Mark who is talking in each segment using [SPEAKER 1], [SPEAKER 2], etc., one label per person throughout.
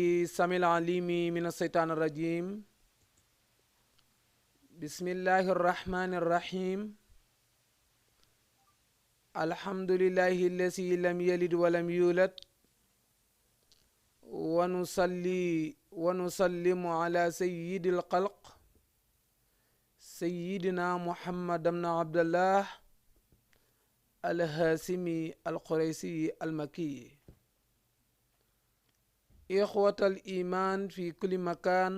[SPEAKER 1] السميع العليم من الشيطان الرجيم. بسم الله الرحمن الرحيم. الحمد لله الذي لم يلد ولم يولد، ونصلي ونسلم على سيد الخلق سيدنا محمد بن عبد الله الهاشمي القريشي المكي. إخوة الإيمان في كل مكان،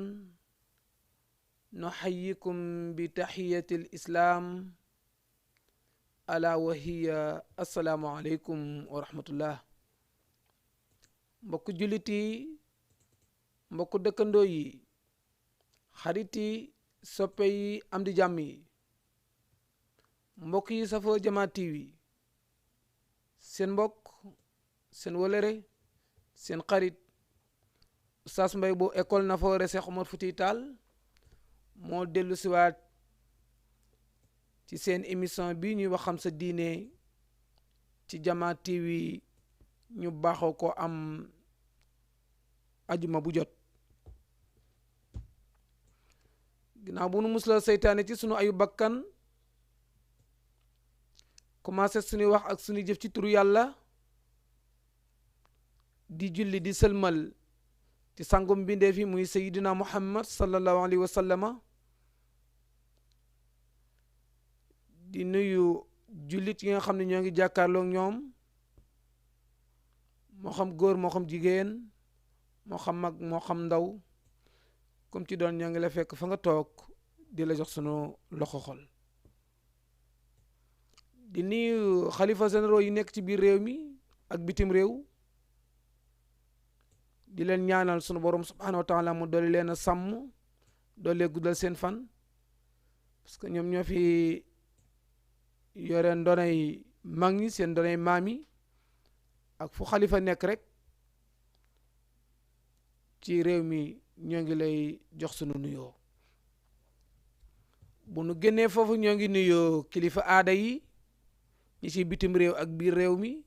[SPEAKER 1] نحييكم بتحية الإسلام ألا وهي السلام عليكم ورحمة الله. mbokk jullit yi, mbokk dëkkandoo yi, xarit yi, soppe yi, am di jàmm yi, mbokk yi safoo Jama TV, seen mbokk, seen wolere, seen xarit Oustaz Mbaye bu école Nafoore Cheikh Omar Foutiyou Tall moo dellu siwaat ci seen émission bi ñuy wax xam sa diine ci Jama TV ñu baaxoo ko am ajuma bu jot. ginnaaw bu nu musla seytaane ci sunu ayu bakkan, commencé suñuy wax ak suñuy jëf ci turu yàlla, di julli di sëlmal ci sangum bindee fi muy sayidina muhammad sallallahu alayhi wa sallama, di nuyu jullit yi nga xam ne ñoo ngi jàkkaarloog ñoom, moo xam góor moo xam jigéen, moo xam mag moo xam ndaw, comme ci doon ñoo ngi la fekk fa nga toog di la jox sunu loxo xol. di nuyu xalifa généraux yi nekk ci biir réew mi ak bitim réew, di leen ñaanal sunu borom subhanahu wa taala mu dolli leen a sàmm, dolli guddal seen fan, parce que ñoom ñoo fi yore ndonay mag ñi, seen ndonay maam yi, ak fu xalifa nekk rek ci réew mi ñoo ngi lay jox sunu nuyoo. bu nu génnee foofu ñoo ngi nuyoo kilifa aada yi ñi ci bitim réew ak biir réew mi,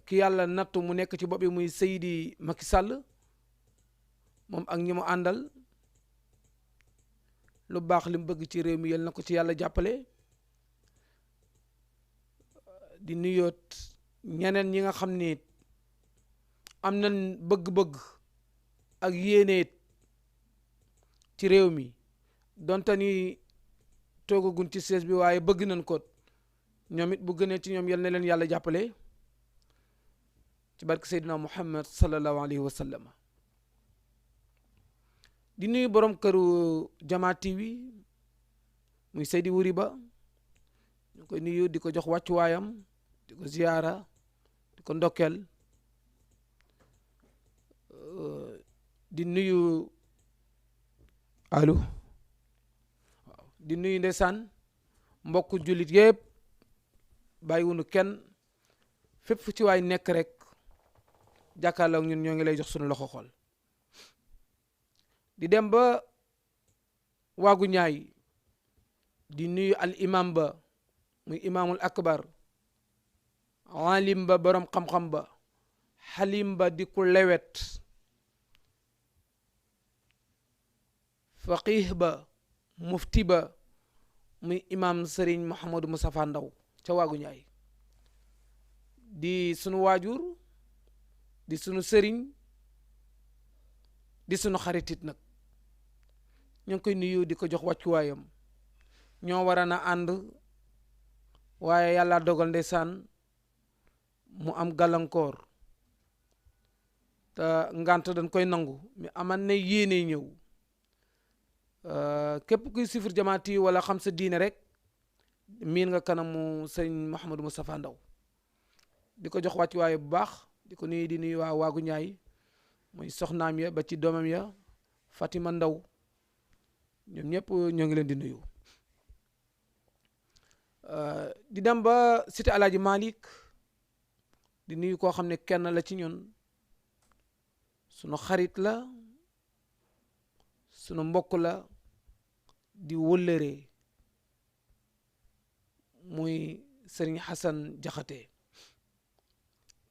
[SPEAKER 1] ki yàlla nattu mu nekk ci bopp bi muy Seydi Macky Sall, moom ak ñi mu àndal, lu baax li mu bëgg ci réew mi yal na ko ci yàlla jàppale. di nuyoot ñeneen ñi nga xam ni am nañ bëgg-bëgg ak yéeneet ci réew mi, donte ni toogagun ci sees bi waaye bëgg nañ ko, ñoom it bu gënee ci ñoom yal na leen yàlla jàppale ci barke Seydina Muhammad sallallahu alayhi wa sallam. di nuyu borom këru Jama TV muy Seydi Wuri Ba, ñu koy nuyu di ko jox wàccuwaayam, di ko ziyaara, di ko ndokkeel. di nuyu allo waaw di nuyu ndeysaan mbokku jullit yëpp, bàyyiwunu kenn, fépp fu ci waay nekk rek jàkkaarloog ñun ñoo ngi lay jox sunu loxo xol. di dem ba waagu ñaay, di nuyu al imam ba muy imaamul akbar, alim ba borom xam-xam ba, xalim ba di ku lewet, faqih ba, mufti ba muy imam Serigne Mouhamadou Moustapha Ndaw ca waagu ñaay, di sunu waajur, di sunu sëriñ, di sunu xaritit nag, ñu ngi koy nuyu di ko jox wàccuwaayam. ñoo war na ànd waaye yàlla dogal ndeysaan mu am gàllankoor, te ngant dañ koy nangu, mais aman na yéene ñëw. képp kuy sifir Jama TV wala xam sa diine rek miin nga kanamu sëñ Mouhamadou Moustapha Ndaw, di ko jox wàccuwaay bu baax, di ko nuyu, di nuyu waa waagu ñaay muy soxnaam ya ba ci doomam ya Fatima Ndaw, ñoom ñëpp ñoo ngi leen di nuyu. di dem ba cité Alaaji Malick, di nuyu koo xam ne kenn la ci ñun, sunu xarit la, sunu mbokk la, di wëllëree, muy Serigne Hassan Jaxate.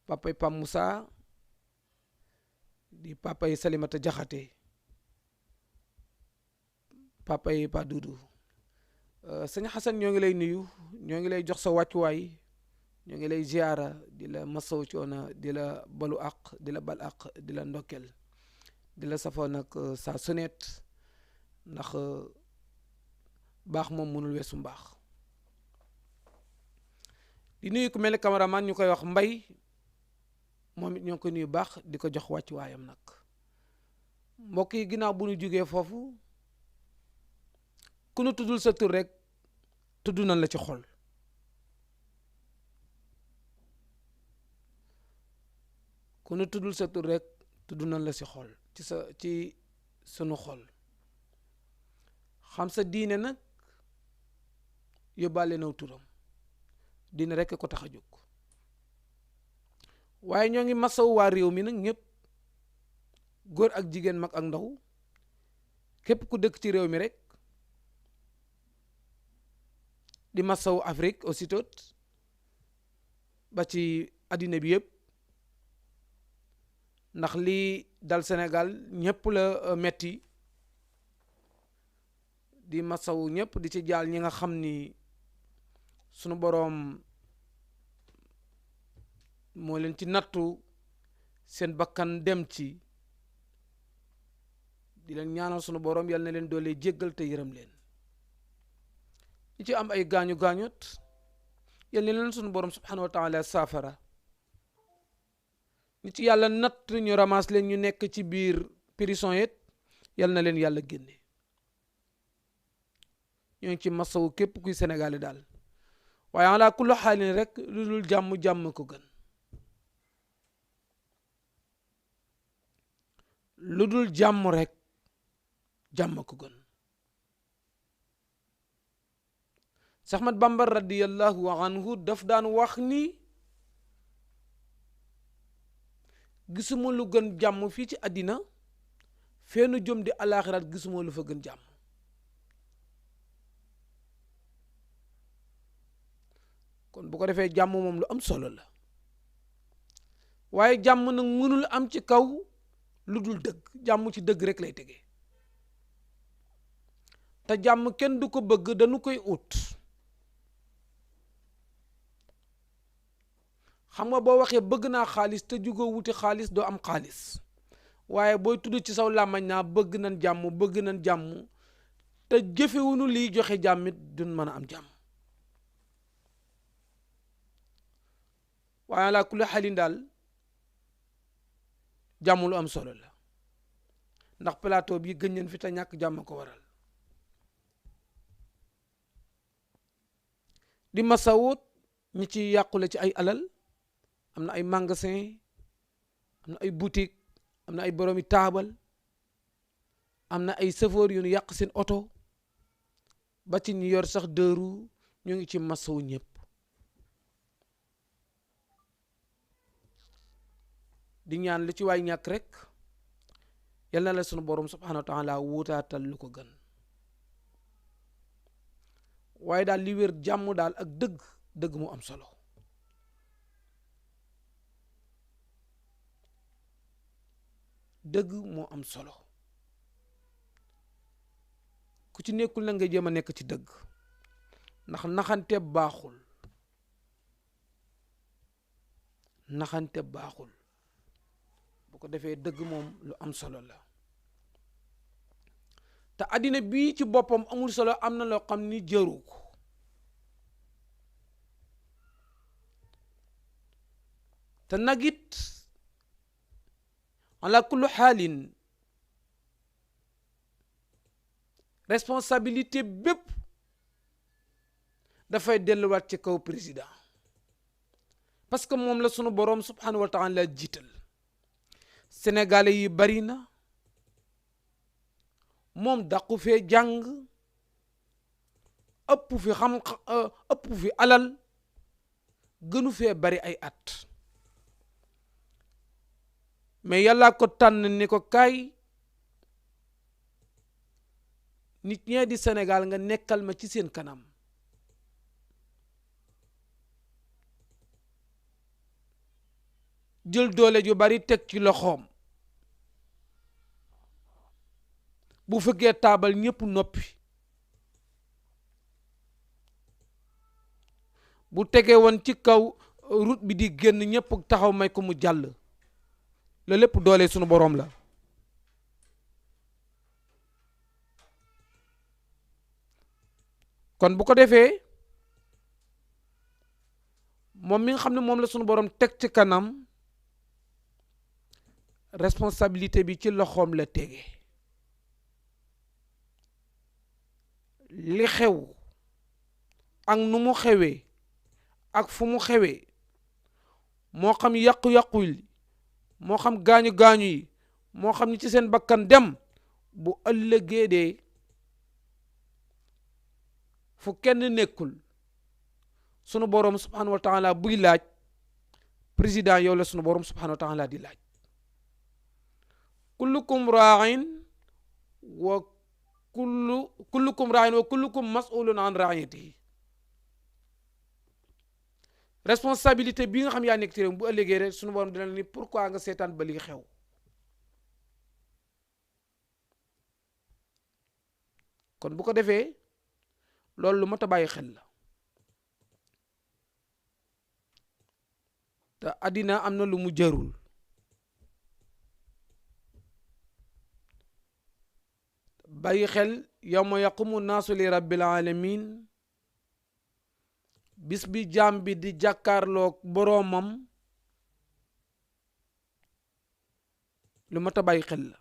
[SPEAKER 1] papay Pam Moussa di papay Salimata Jaxate papay Pa Dudu. sëñ Xasan ñoo ngi lay nuyu, ñoo ngi lay jox sa wàccuwaay, ñoo ngi lay ziara di la masaw coono, di la balu àq, di la bal àq, di la ndokkel, di la safoo nag saa suneet ndax baax moom mënul weesu mbaax. di nuyu ku mel ne cameraman ñu koy wax Mbay, moom it ñoo ngi koy nuyu baax di ko jox wàccuwaayam nag. mbokk yi ginnaaw bu ñu jógee foofu, ku nu tuddul sa tur rek tudd nañ la ci xol. ku nu tuddul sa tur rek tudd nañ la ci xol, ci sunu xol. xam sa diine nag yóbbaale naw turam, diine rek ko tax a jóg. waaye ñoo ngi masawu waa réew mi nag ñëpp, góor ak jigéen, mag ak ndaw, képp ku dëkk ci réew mi rek. di masawu Afrique aussitôt ba ci addina bi yëpp, ndax lii dal Sénégal ñëpp la metti. di masawu ñëpp, di ci jaal ñi nga xam ni sunu boroom moo leen ci nattu, seen bakkan dem ci. di leen ñaanal sunu boroom yal na leen doole jéggal te yërëm leen. ñi ci am ay gaañu gaañot yal na leen sunu boroom subhanahu wa taala saafara. ñi ci yàlla natt ñu ramas leen ñu nekk ci biir prison yet yal na leen yàlla génne. ñoo ngi ci masawu képp kuy Sénégalais daal, waaye ala kullu xaalin rek lu dul jàmm ko gën. lu dul jàmm rek jàmm ko gën. Seex Ahmad Bamba radiyallahu anhu daf daan wax ni gisuma lu gën jàmm fii ci àddina, feenu jëm di alaaxiraat gisuma lu fa gën jàmm. kon bu ko defee jàmm moom lu am solo la, waaye jàmm nag mënul am ci kaw lu dul dëgg. jàmm ci dëgg rek lay tegee, te jàmm kenn du ko bëgg, dañu koy ut. xam nga boo waxee bëgg naa xaalis te jugoo wuti xaalis doo am xaalis, waaye booy tudd ci saw làmmañ naa bëgg nañ jàmm te jëfewunu liy joxe jàmmit duñ mën a am jàmm. waaye ala kulli xalin daal jàmm lu am solo la, ndax plateau bi gëñ nañ fi te ñàkk jàmm ko waral. di masawut ñi ci yàqule ci ay alal, am na ay magasin, am na ay boutique, am na ay boroomi taabal, am na ay chauffeur yu ñu yàq seen oto, ba ci ñu yor sax dëru, ñu ngi ci masawu ñëpp. di ñaan lu ci waay ñàkk rek yal na la sunu borom subhanahu wa taala wutaatal lu ko gën. waaye daal li wér jàmm daal ak dëgg mu am solo. dëgg moo am solo. ku ci nekkul na nga jéem a nekk ci dëgg, ndax naxante baaxul. naxante baaxul. bu ko defee dëgg moom lu am solo la. te àddina bii ci boppam amul solo, am na loo xam ni jëru ko. te nag it ala kullu xaalin responsabilité bépp dafay delluwaat ci kaw président, parce que moom la sunu boroom subhanahu wa taala jiital. sénégalais yi bari na, moom dàqu fee jàng, ëpp fi alal, gënu fee bari ay at, mais yàlla ko tànn ni ko kaay nit ñee di Sénégal nga nekkal ma ci seen kanam. jël doole ju bari teg ci loxoom bu fekkee taabal ñépp noppi bu tegee woon ci kaw route bi di génn ñépp taxaw may ko mu jàll la lépp doole sunu boroom la kon bu ko defee moom mi nga xam ne moom la sunu boroom teg ci kanam responsabilité bi ci loxoom la tege li xew ak nu mu xewee ak fu mu xewee moo xam yàqu-yàqu yi moo xam gaañu-gaañu yi moo xam ni ci seen bakkan dem bu ëllëgee dee fu kenn nekkul sunu boroom subhanahu wa taala buy laaj président yow la sunu boroom subhanahu wa taala di laaj kullukum ra'in wa kullukum mas'ulun an ra'iyatihi responsabilité bi nga xam yaa nekk ci réew bu ëllëgee rek sunu boroom dina ni pourquoi nga seetaan ba lii xew kon bu ko defee loolu lu mat a bàyyi xel la te àddina am na lu mu jarul bàyyi xel yawma yaqumu naasu li rabbil alamin bis bi jaam bi di jàkkaarloog boroomam lu mat a bàyyi xel la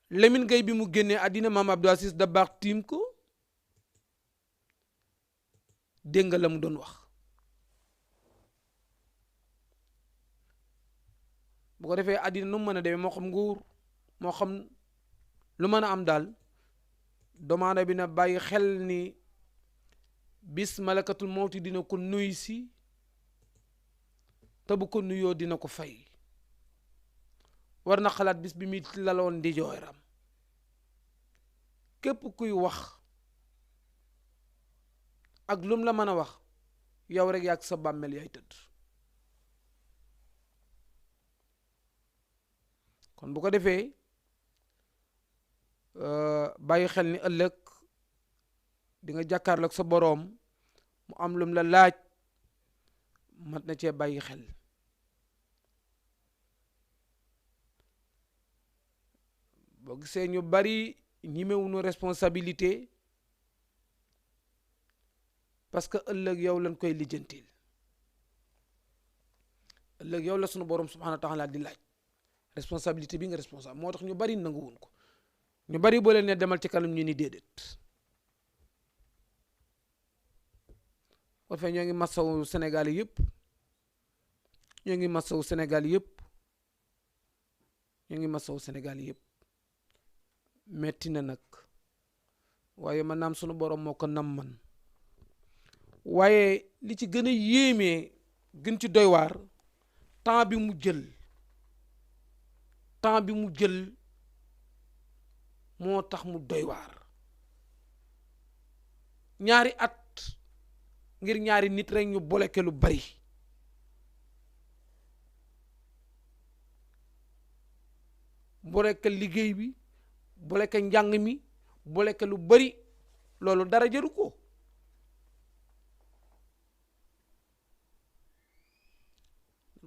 [SPEAKER 1] Lamine Gueye bi mu génnee àddina maam Abdou Aziz Dabakh tiim ko dégg nga la mu doon wax bu ko defee àddina nu mu mën a demee moo xam nguur moo xam lu mën a am daal domaana bi na bàyyi xel ni bis malakatul mawti dina ko nuyu si te bu ko nuyoo dina ko fay war na xalaat bis bi muy laloon di jooyram képp kuy wax ak lum la mën a wax yow rek yaa sa bàmmeel yaay tëdd kon bu ko defee bàyyi xel ni ëllëg di nga jàkkaarloog sa boroom mu am lum la laaj mat na cee bàyyi xel boo gisee ñu bari ñimewuñu responsabilité parce que ëllëg yow lañ koy lijjantil ëllëg yow la sunu boroom subhanahu wa taala di laaj responsabilité bi nga responsable moo tax ñu bari nanguwuñ ko ñu bari boo leen ne demal ci kanam ñu ni déedéet ba fee ñoo ngi masawu Sénégal yëpp ñoo ngi masawu Sénégal yëpp ñoo ngi masawu Sénégal yëpp metti na nag waaye man naam sunu borom moo ko nam man waaye li ci gën a yéemee gën ci doy waar temps bi mu jël moo tax mu doy waar ñaari at ngir ñaari nit rek ñu boleke lu bari boleke liggéey bi boleke njàng mi boleke lu bari loolu dara jëru ko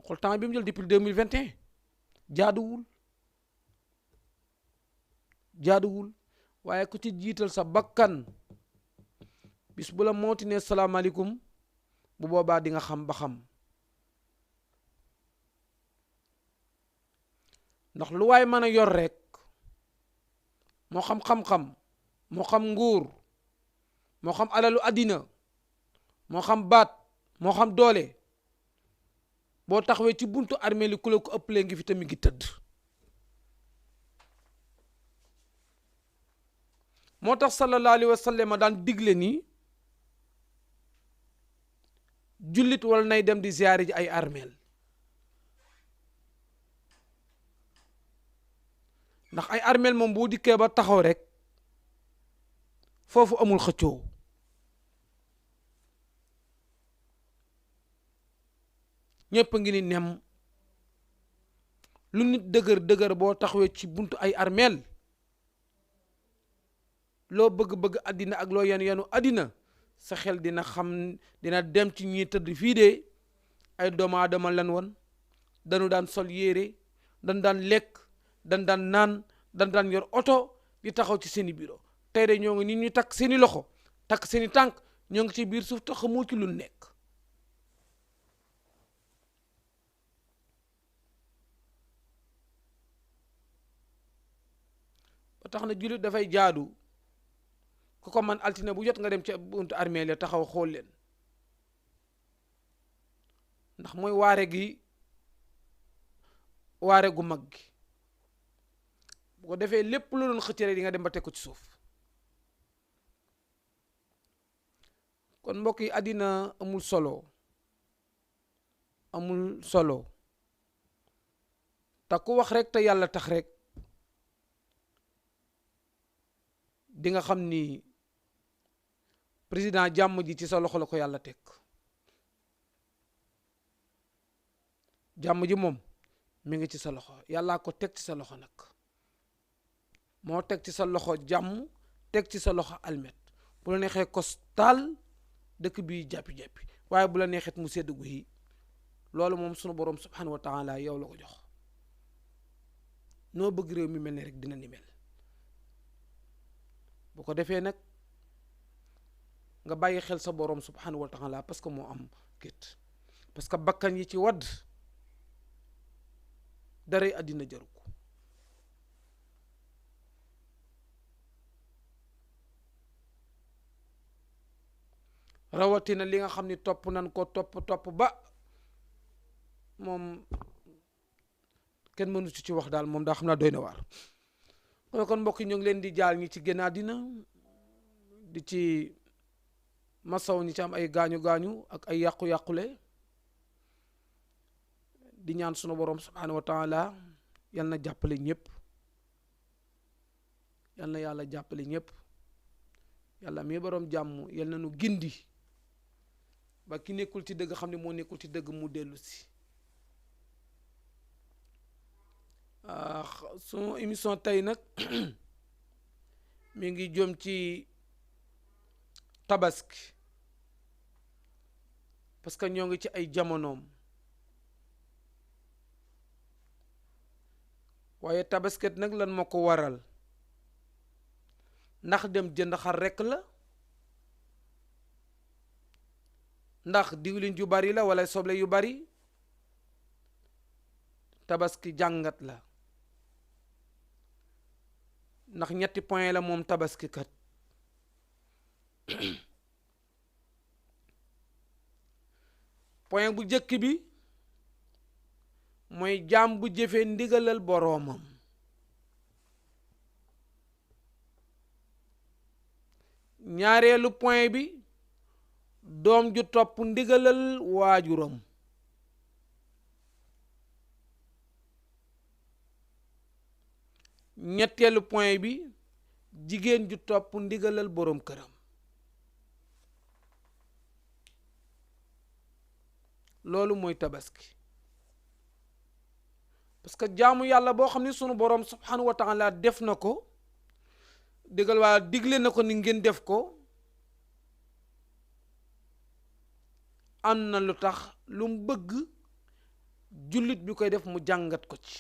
[SPEAKER 1] xool temps bi mu jël depuis 2021 jaaduwul waaye ku ci jiital sa bakkan bis bu la mooti ne salaamaaleykum bu boobaa di nga xam ba xam ndax lu waay mën a yor rek moo xam xam-xam moo xam nguur moo xam alalu àddina moo xam baat moo xam doole boo taxawee ci buntu armée li ku la ko ëppalee ngi fi tamit ngi tëdd moo tax sallallahu alayhi wa sallam daan digle ni jullit wala nay dem di ziyaare ji ay armeel ndax ay armeel moom boo dikkee ba taxaw rek foofu amul xëccoo ñëpp ngi ni nem. lu nit dëgër dëgër boo taxawee ci buntu ay armeel loo bëgg-bëgg àddina ak loo yanu àddina sa xel dina dem ci ñi tëdd fii de ay doomu aadama lan woon, dañu daan sol yére, dañu daan lekk, dañu daan naan, dañu daan yor oto di taxaw ci seeni bureau. tey de ñoo ngi ni ñu takk seeni loxo takk seeni tànk ñoo ngi ci biir suuf te xamoo ci lu nekk. ba tax na jullit dafay jaadu ku ko man altine bu jot nga dem ci buntu armée la taxaw xool leen, ndax mooy waare gu mag gi. bu ko defee lépp lu doon xëccëre di nga dem ba teg ko ci suuf. kon mbokk yi àddina amul solo te ku wax rek te yàlla tax rek di nga xam ni président jàmm ji ci sa loxo la ko yàlla teg. jàmm ji moom mi ngi ci sa loxo, yàllaa ko teg ci sa loxo nag. moo teg ci sa loxo jàmm, teg ci sa loxo almet. bu la neexee kos taal dëkk bi jàppi-jàppi, waaye bu la neexet mu sedd guyi. loolu moom sunu borom subhanahu wa taala yow la ko jox. noo bëgg réew mi mel ne rek dina ni mel. bu ko defee nag nga bàyyi xel sa borom subhanahu wa taala, parce que moo am kit, parce que bakkan yi ci wadd daray àddina jaru ko. rawatina li nga xam ni topp nan ko topp ba moom kenn mënu ci wax daal, moom daa xam naa doy na waar. kon mbokk yi ñu ngi leen di jaal ñi ci génn àddina, di ci masaw ñi ci am ay gaañu ak ay yàqu-yàqule. di ñaan sunu borom subhanahu wa taala yal na jàppale ñëpp, yal na yàlla jàppale ñëpp. yàlla mi borom jàmm yal na nu gindi ba ki nekkul ci dëgg xam ne moo nekkul ci dëgg mu dellu si. sunu émission tey nag mi ngi jëm ci tabaski, parce que ñoo ngi ci ay jamonoom. waaye tabasket nag lan moo ko waral? ndax dem jënd xar rekk la, ndax diwlin ju bari la wala soble yu bari? tabaski jàngat la, ndax ñetti point la moom tabaski kat. point bu jëkk bi mooy jaam bu jëfee ndigalal boroomam. ñaareelu point bi doom ju topp ndigalal waajuram. ñetteelu point bi jigéen ju topp ndigalal boroom këram. loolu mooy tabaski. parce que jaamu yàlla boo xam ne sunu boroom subhanahu wa taala def na ko, digal waa digle na ko ni ngeen def ko, am na lu tax lu mu bëgg jullit bi koy def mu jàngat ko ci.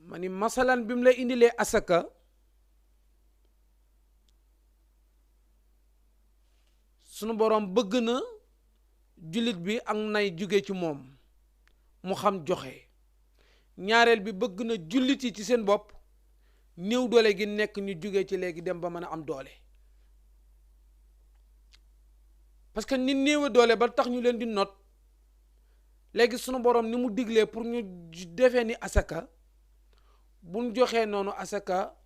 [SPEAKER 1] ma ni masalan bi mu lay indilee asaka, sunu boroom bëgg na jullit bi ak nay jóge ci moom mu xam joxe. ñaareel bi bëgg na jullit yi ci seen bopp néew doole gi nekk ñu jóge ci léegi dem ba mën a am doole. parce que nit néewe doole ba tax ñu leen di not. léegi sunu boroom ni mu diglee pour ñu defee ni asaka, buñ joxee noonu asaka,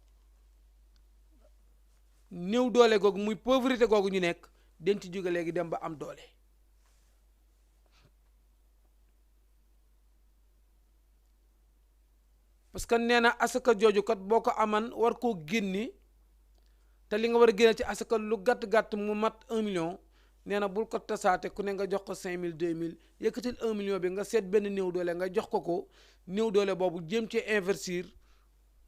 [SPEAKER 1] néew doole googu muy pauvreté googu ñu nekk den ci jóge léegi dem ba am doole. parce que nee na asaka jooju kat boo ko aman war koo génne te li nga war a génne ci asaka lu gàtt-gàtt mu mat 1 million nee na bul ko tasaate ku ne nga jox ko 5000 2000 yëkkatil 1 million bi nga seet benn néew doole nga jox ko néew doole boobu jéem ci investir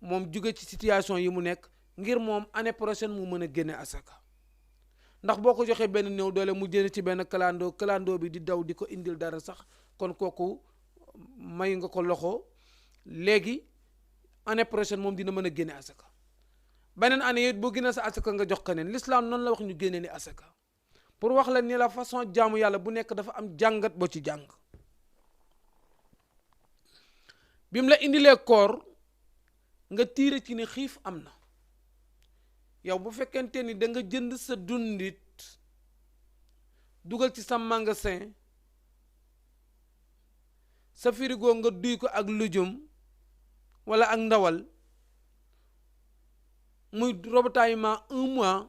[SPEAKER 1] moom jóge ci situation yi mu nekk ngir moom année prochaine mu mën a génne asaka. ndax boo ko joxee benn néew doole mu jënd ci benn kalandoo bi di daw di ko indil dara sax kon kooku may nga ko loxo léegi année prochaine moom dina mën a génne asaka. beneen année it boo génne sa asaka nga jox keneen l'islam noonu la wax ñu génne ni asaka pour wax la ni la façon jaamu yàlla bu nekk dafa am jàngat boo ci jàng. bi mu la indilee koor nga tiire ci ni xiif am na yow bu fekkente ni da nga jënd sa dundit dugal ci sa magasin sa frigo nga duy ko ak lujum wala ak ndawal muy ravitaillement 1 mois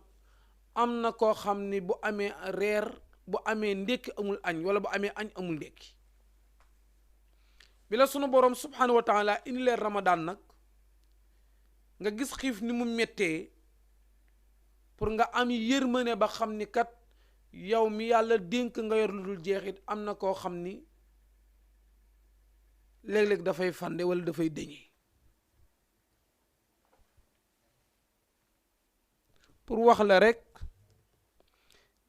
[SPEAKER 1] am na koo xam ni bu amee reer bu amee ndékki amul añ wala bu amee añ amul ndékki. bi la sunu borom subhanahu wa taala indi leen ramadan nag nga gis xiif ni mu méttee pour nga am yërmande ba xam ni kat yow mi yàlla dénk nga yor lu dul jeexit am na koo xam ni léeg-léeg dafay fande wala dafay dëñee pour wax la rek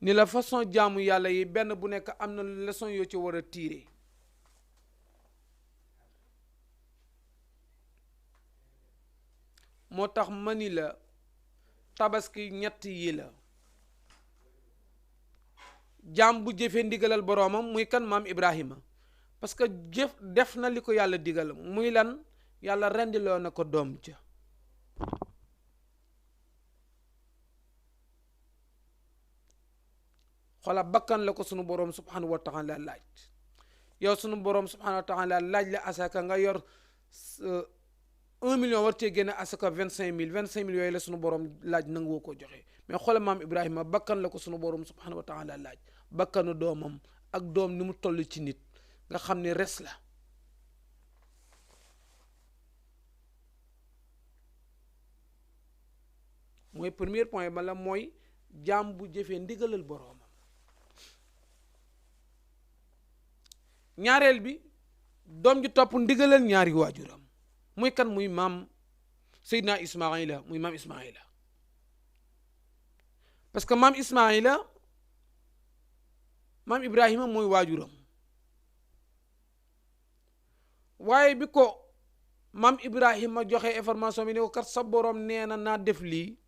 [SPEAKER 1] ni la façon jaamu yàlla yi benn bu nekk am na leçon yoo ci war a tiire. moo tax ma ni la tabaski ñett yi la jaam bu jëfee ndigalal boroomam muy kan maam Ibrahima parce que def na li ko yàlla digal muy lan yàlla rendiloo na ko doom ja xoola bakkan la ko sunu boroom subhanahu wa taala laaj yow sunu boroom subhanahu wa taala laaj la asaka nga yor 1 million war cee génne asaka 25000 yooyu la sunu borom laaj nangoo ko joxe mais xoolal maam Ibrahima bakkan la ko sunu borom subhanahu wa taala laaj bakkanu doomam ak doom ni mu toll ci nit nga xam ne res la. mooy premier point bala mooy jaam bu jëfee ndigalal boroomam. ñaareel bi doom ji topp ndigalal ñaari waajuram. muy kan muy maam Seydina Ismaila muy maam Ismaila parce que maam Ismaila maam Ibrahima mooy waajuram waaye bi ko maam Ibrahima joxe information bi ne ko kat sa borom nee na naa def lii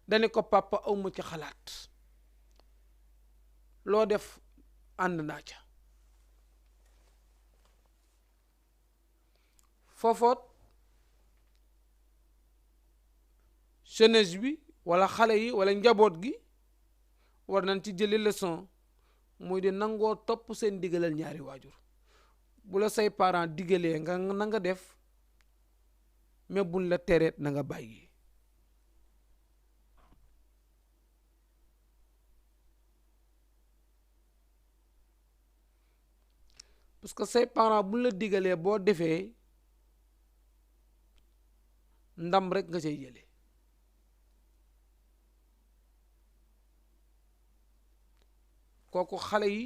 [SPEAKER 1] dane ko papa awma ci xalaat loo def ànd naa ca. foofoot jeunesse bi wala xale yi wala njaboot gi war nañ ci jëli leçon muy di nangoo topp seen digalal ñaari waajur bu la say parents digalee nga na nga def mais buñ la tereet na nga bàyyi. parce que say parents buñ la digalee boo defee ndam rek nga cay jële kooku xale yi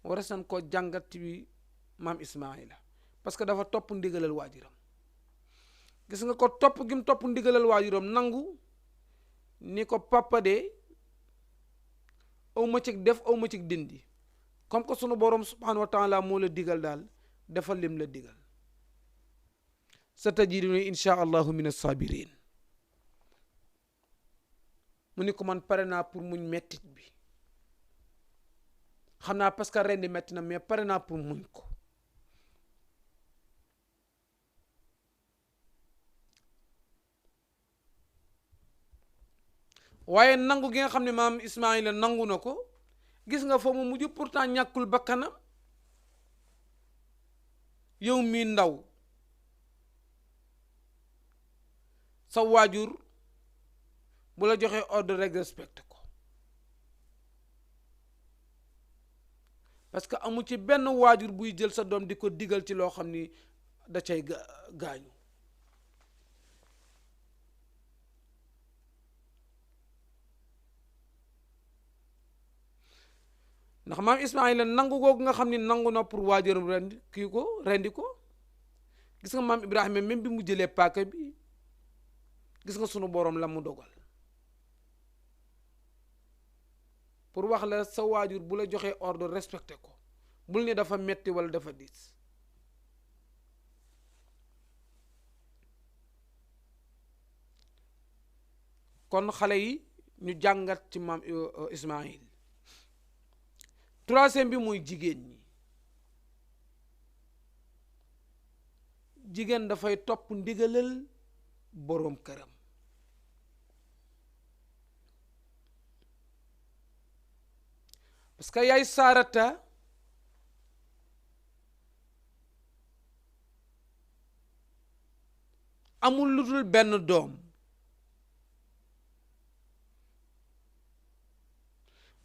[SPEAKER 1] war a san koo jàngat ci maam Ismaila parce que dafa topp ndigalal waajuram gis nga ko topp gi mu topp ndigalal waajuram nangu ni ko papa de aw ma cig def aw ma cig dindi comme que sunu borom subhanahu wa taala moo la digal daal defal lim la digal satajiduni insha allahu min as-sabirin mu ni ko man pare naa pour muñ mettit bi xam naa parce que ren di metti na mais pare naa pour muñ ko. waaye nangu gi nga xam ne maam Ismaila nangu na ko gis nga fa mu mujj pourtant ñàkkul bakkanam yow mii ndaw sa waajur bu la joxee ordre rek respecté ko parce que amu ci benn waajur buy jël sa doom di ko digal ci loo xam ni da cay gaañu ndax maam Ismaayila nangu googu nga xam ni nangu na pour waajuram rendi ko gis nga maam Ibrahima même bi mu jëlee paaka bi gis nga sunu borom la mu dogal pour wax la sa waajur bu la joxee ordre respecté ko bul ni dafa metti wala dafa diis kon xale yi ñu jàngat ci maam Ismaayil troisième bi muy jigéen ñi jigéen dafay topp ndigalal boroom këram parce que yaay Saarata amul lu dul benn doom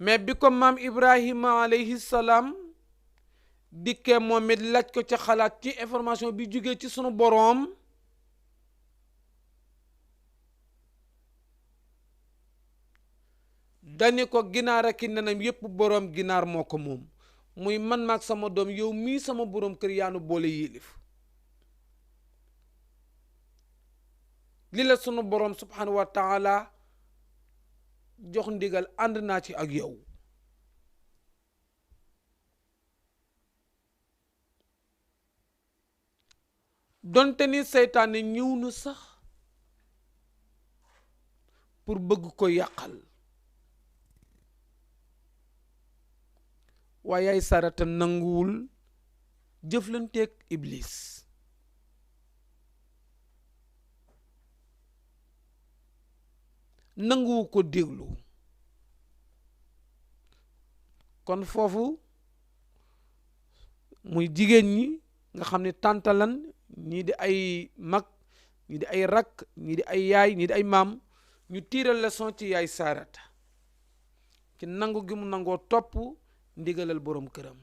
[SPEAKER 1] mais bi ko maam Ibrahima alayhi salaam dikkee moom it laaj ko ca xalaat ci information bi jógee ci sunu boroom dani ko ginaar ak nenam yépp boroom ginaar moo ko moom muy man maag sama doom yow mii sama boroom kër yaanu boole yilif li la sunu boroom subhanahu wa taala jox ndigal ànd naa ci ak yow donte ni seytaane ñëw na sax pour bëgg ko yàqal waaye ay Sarata nanguwul jëflanteeg iblis nanguwu ko déglu kon foofu muy jigéen ñi nga xam ne tàntalan ñii di ay mag ñii di ay rakk ñii di ay yaay ñii di ay maam ñu tiiral leçon ci yaay Sarata ci nangu gi mu nangoo topp ndigalal boroom këram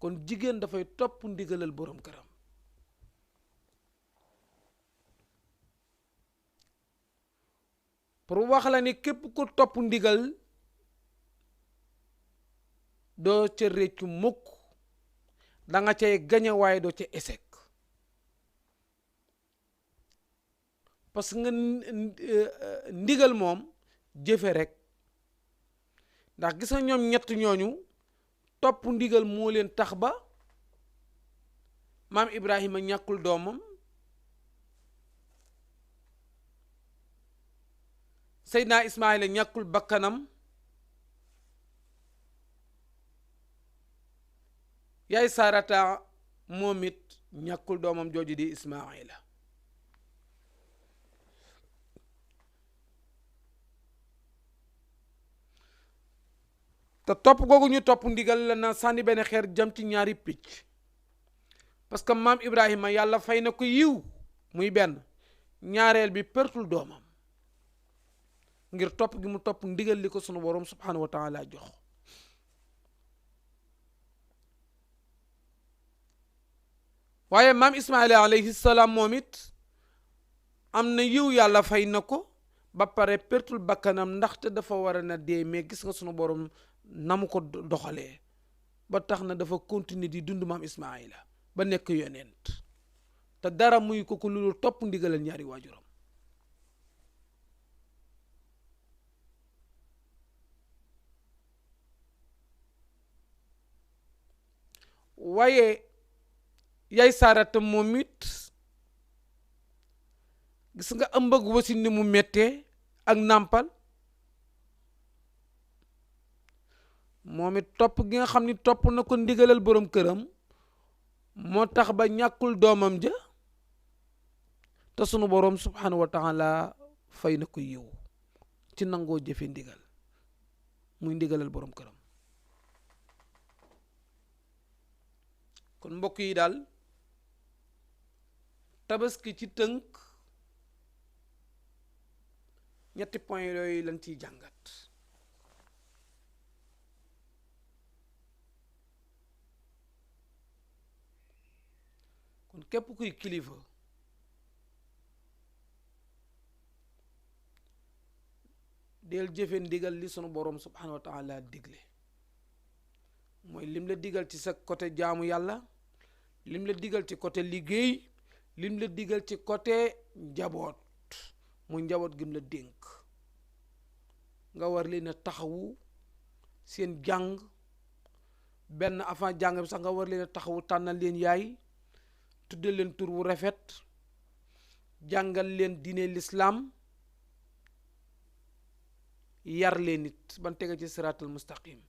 [SPEAKER 1] kon jigéen dafay topp ndigalal boroom këram pour wax la ni képp ku topp ndigal doo ca réccu mukk da nga cay gañe waaye doo ca échec parce que nga ndigal moom jëfe rek ndax gis nga ñoom ñett ñooñu topp ndigal moo leen tax ba maam Ibrahima ñàkkul doomam Seydina Ismaayila ñàkkul bakkanam yaay Sarata moom it ñàkkul doomam jooju di Ismaayila te topp googu ñu topp ndigal la na sànni benn xeer jëm ci ñaari picc parce que maam Ibrahima yàlla fay na ko yiw muy benn ñaareel bi pertul doomam ngir topp gi mu topp ndigal li ko sunu boroom subhanahu wa taala jox waaye maam Ismaila alayhi salaam moom it am na yiw yàlla fay na ko ba pare pertul bakkanam ndaxte dafa war a na dee mais gis nga sunu boroom na mu ko doxalee ba tax na dafa continuer di dund maam Ismaila ba nekk yonent te dara muy ko ku lu topp ndigalal ñaari waajuram waaye yaay Sarata moom it gis nga ëmb ak wasin ni mu mettee ak nàmpal moom it topp gi nga xam ni topp na ko ndigalal boroom këram moo tax ba ñàkkul doomam ja te sunu boroom subhanahu wa taala fay na ko yiw ci nangoo jëfe ndigal muy ndigalal boroom këram kon mbokk yi daal tabaski ci tënk ñetti point yooyu lañ ciy jàngat kon képp kuy kilifa del jëfe ndigal li sunu boroom subhanahu wa taala digle mooy lim la digal ci sa côté jaamu yàlla, lim la digal ci côté liggéey, lim la digal ci côté njaboot, mu njaboot gim la dénk nga war leen a taxawu seen jàng. benn avant jàng bi sax nga war leen a taxawu, tànnal leen yaay, tudde leen tur wu rafet, jàngal leen diine lislaam, yar leen nit ban tege ci siraatal mustaqim.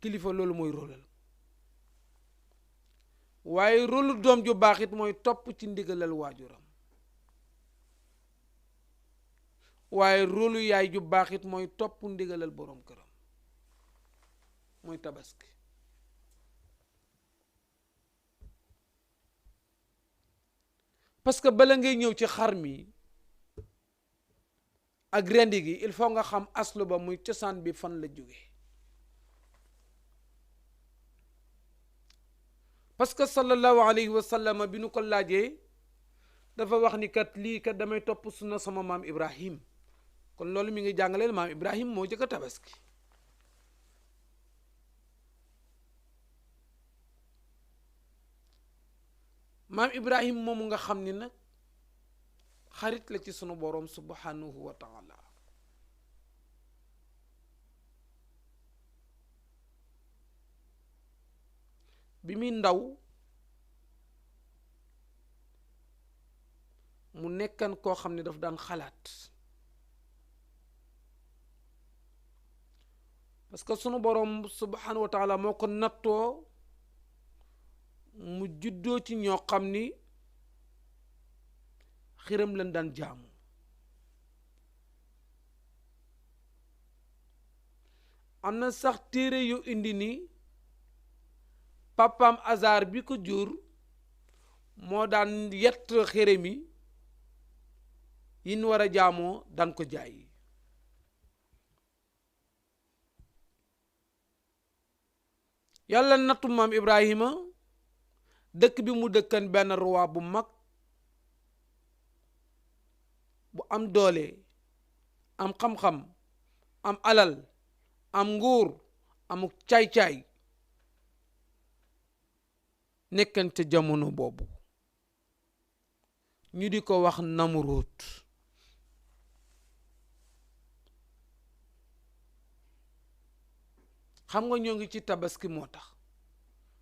[SPEAKER 1] kilifa loolu mooy rôlal. waaye rôlu doom ju baax it mooy topp ci ndigalal waajuram. waaye rôlu yaay ju baax it mooy topp ndigalal boroom këram. mooy tabaski. parce que bala ngay ñëw ci xar mi ak rendi gi il faut nga xam aslu ba, muy cosaan bi fan la jóge. parce que sallallahu alayhi wa sallam bi nu ko laajee dafa wax ni kat lii kat damay topp sunna sama maam Ibrahim. kon loolu mi ngi jàngaleel maam Ibrahim moo jëkk a tabaski. maam Ibrahim moomu nga xam ni nag xarit la ci sunu boroom subhanahu wa taala. bi muy ndaw mu nekkan koo xam ne daf daan xalaat, parce que sunu boroom subhanahu wa taala moo ko nattoo mu juddoo ci ñoo xam ni xiram lañ daan jaamu. am na sax téere yu indi ni papaam Azar bi ko jur moo daan yett xiram yi ñu war a jaamoo daan ko jaay. yàlla nattu maam Ibrahima dëkk bi mu dëkkan benn roi bu mag bu am doole, am xam-xam, am alal, am nguur, amuk caay-caay, nekkan ca jamono boobu ñu di ko wax Namruud. xam nga ñoo ngi ci tabaski moo tax,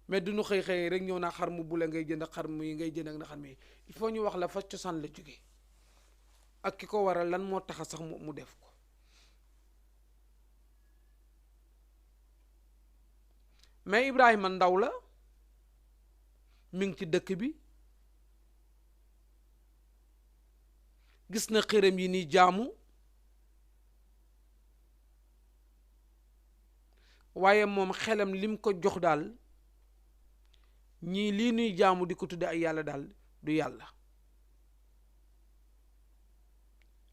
[SPEAKER 1] mais duñu xëy rek ñëw naa xar mu bula ngay jënd, xar mu yi ngay jënd ak na xar mi. il faut ñu wax la fa cosaan la jóge ak ki ko waral lan moo taxa sax mu def ko. mais Ibrahima ndaw la, mi ngi ci dëkk bi, gis na xërëm yi ni jaamu, waaye moom xelam lim ko jox daal, ñii lii nuy jaamu di ko tudde ay yàlla daal du yàlla.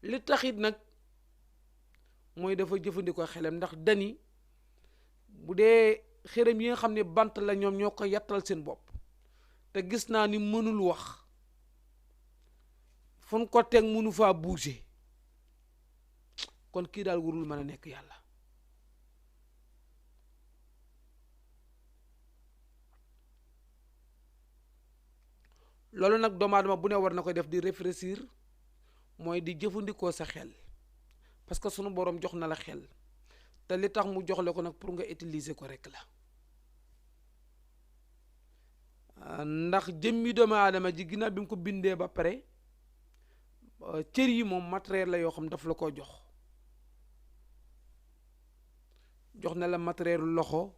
[SPEAKER 1] li taxit nag mooy dafa jëfandikoo xelam, ndax dani bu dee xërëm yi nga xam ne bant la ñoom ñoo ko yattal seen bopp, te gis naa ni mënul wax, fu ko teg mënu faa bouger, kon kii daal warul mën a nekk yàlla. loolu nag doomu aadama bu ne war na koy def, di réfléchir, mooy di jëfandikoo sa xel, parce que sunu boroom jox na la xel, te li tax mu jox la ko nag pour nga utiliser ko rek la. ndax jëmmi doomu aadama ji ginnaaw bi mu ko bindee ba pare, cër yi moom matériel la yoo xam daf la ko jox na la matériel loxo,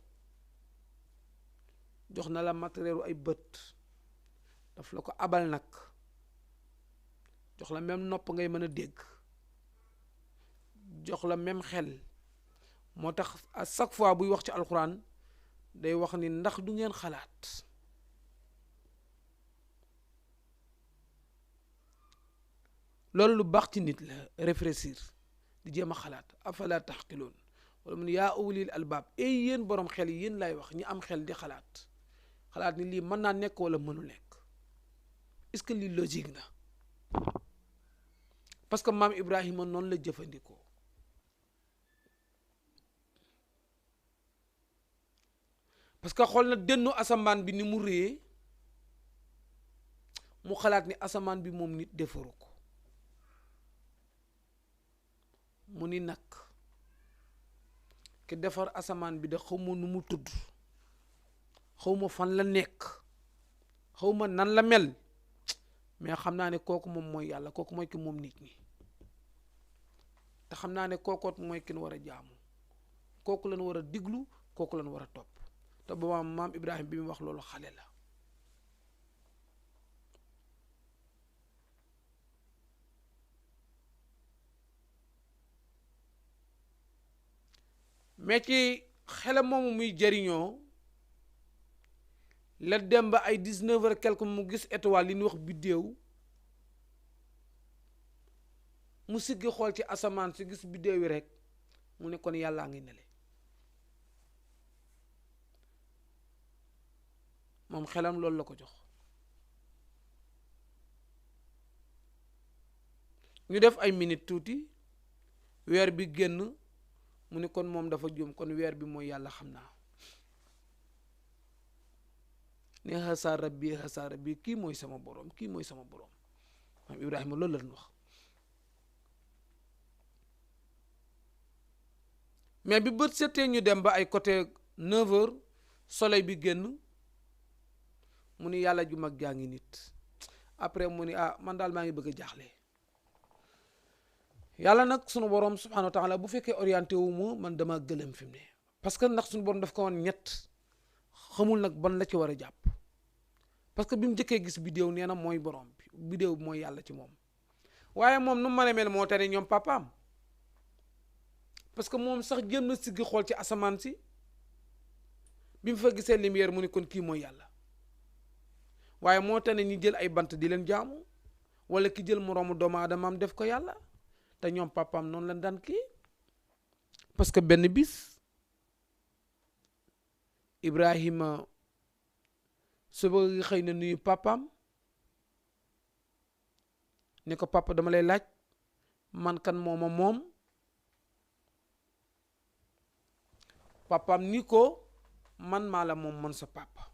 [SPEAKER 1] jox na la matériel ay bët, daf la ko abal nag, jox la même nopp ngay mën a dégg, jox la même xel. moo tax à chaque fois buy wax ci alxuraan day wax ni ndax du ngeen xalaat. loolu lu baax ci nit la, réfléchir, di jéem a xalaat. afala taxqiloon, wala mun yaa ulil albaab, ay yéen borom xel yi, yéen lay wax, ñi am xel di xalaat ni lii mën naa nekk wala mënu nekk. est-ce que lii logique na? parce que maam Ibrahima noonu la jëfandikoo. parce que xool na dënnu asamaan bi ni mu réyee mu xalaat ni asamaan bi moom nit defaru ko mu ni nag ki defar asamaan bi de xawma nu mu tudd xawma fan la nekk xawma nan la mel mais xam naa ne kooku moom mooy yàlla kooku mooy ki moom nit ñi te xam naa ne kookoot mooy ki war a jaamu kooku lañ war a diglu kooku lañ war a topp te booba maam Ibrahima bi mu wax loolu xale la mais ci xelam moomu muy jëriñoo la dem ba ay 19 heures quelque mu gis étoile li ñuy wax biddéew mu siggi xool ci asamaan si gis biddéew yi rek mu ne kon yàllaa ngi nele moom xelam loolu la ko jox ñu def ay minute tuuti weer bi génn mu ne kon moom dafa juum kon weer bi mooy yàlla xam naa ne xasa rabbi kii mooy sama borom kii mooy sama borom maam Ibrahima loolu la wax mais bi bët setee ñu dem ba ay côté 9 heures soleil bi génn mu ni yàlla ju mag jaa ngi nit après mu ni man daal maa ngi bëgg a jaaxle yàlla nag sunu borom subhanahu wa taala bu fekkee orienté wu ma man dama gëlëm fi mu ne parce que ndax sunu borom daf ko woon ñett xamul nag ban la ci war a jàpp parce que bi mu njëkkee gis bidéew nee na mooy borom bi bidéew bi mooy yàlla ci moom waaye moom nu mu mën a mel moo tane ñoom papaam parce que moom sax jëm na siggi xool ci asamaan si bi mu fa gisee lumière mu ni kon kii mooy yàlla waaye moo tane ñi jël ay bant di leen jaamu wala ki jël moroomu doomu aadamaam def ko yàlla te ñoom papaam noonu lañ daan kii parce que benn bis Ibrahima suba xëy na nuyu papaam ne ko papa dama lay laaj man kan mooma moom papaam ni ko man maa la moom man sa papa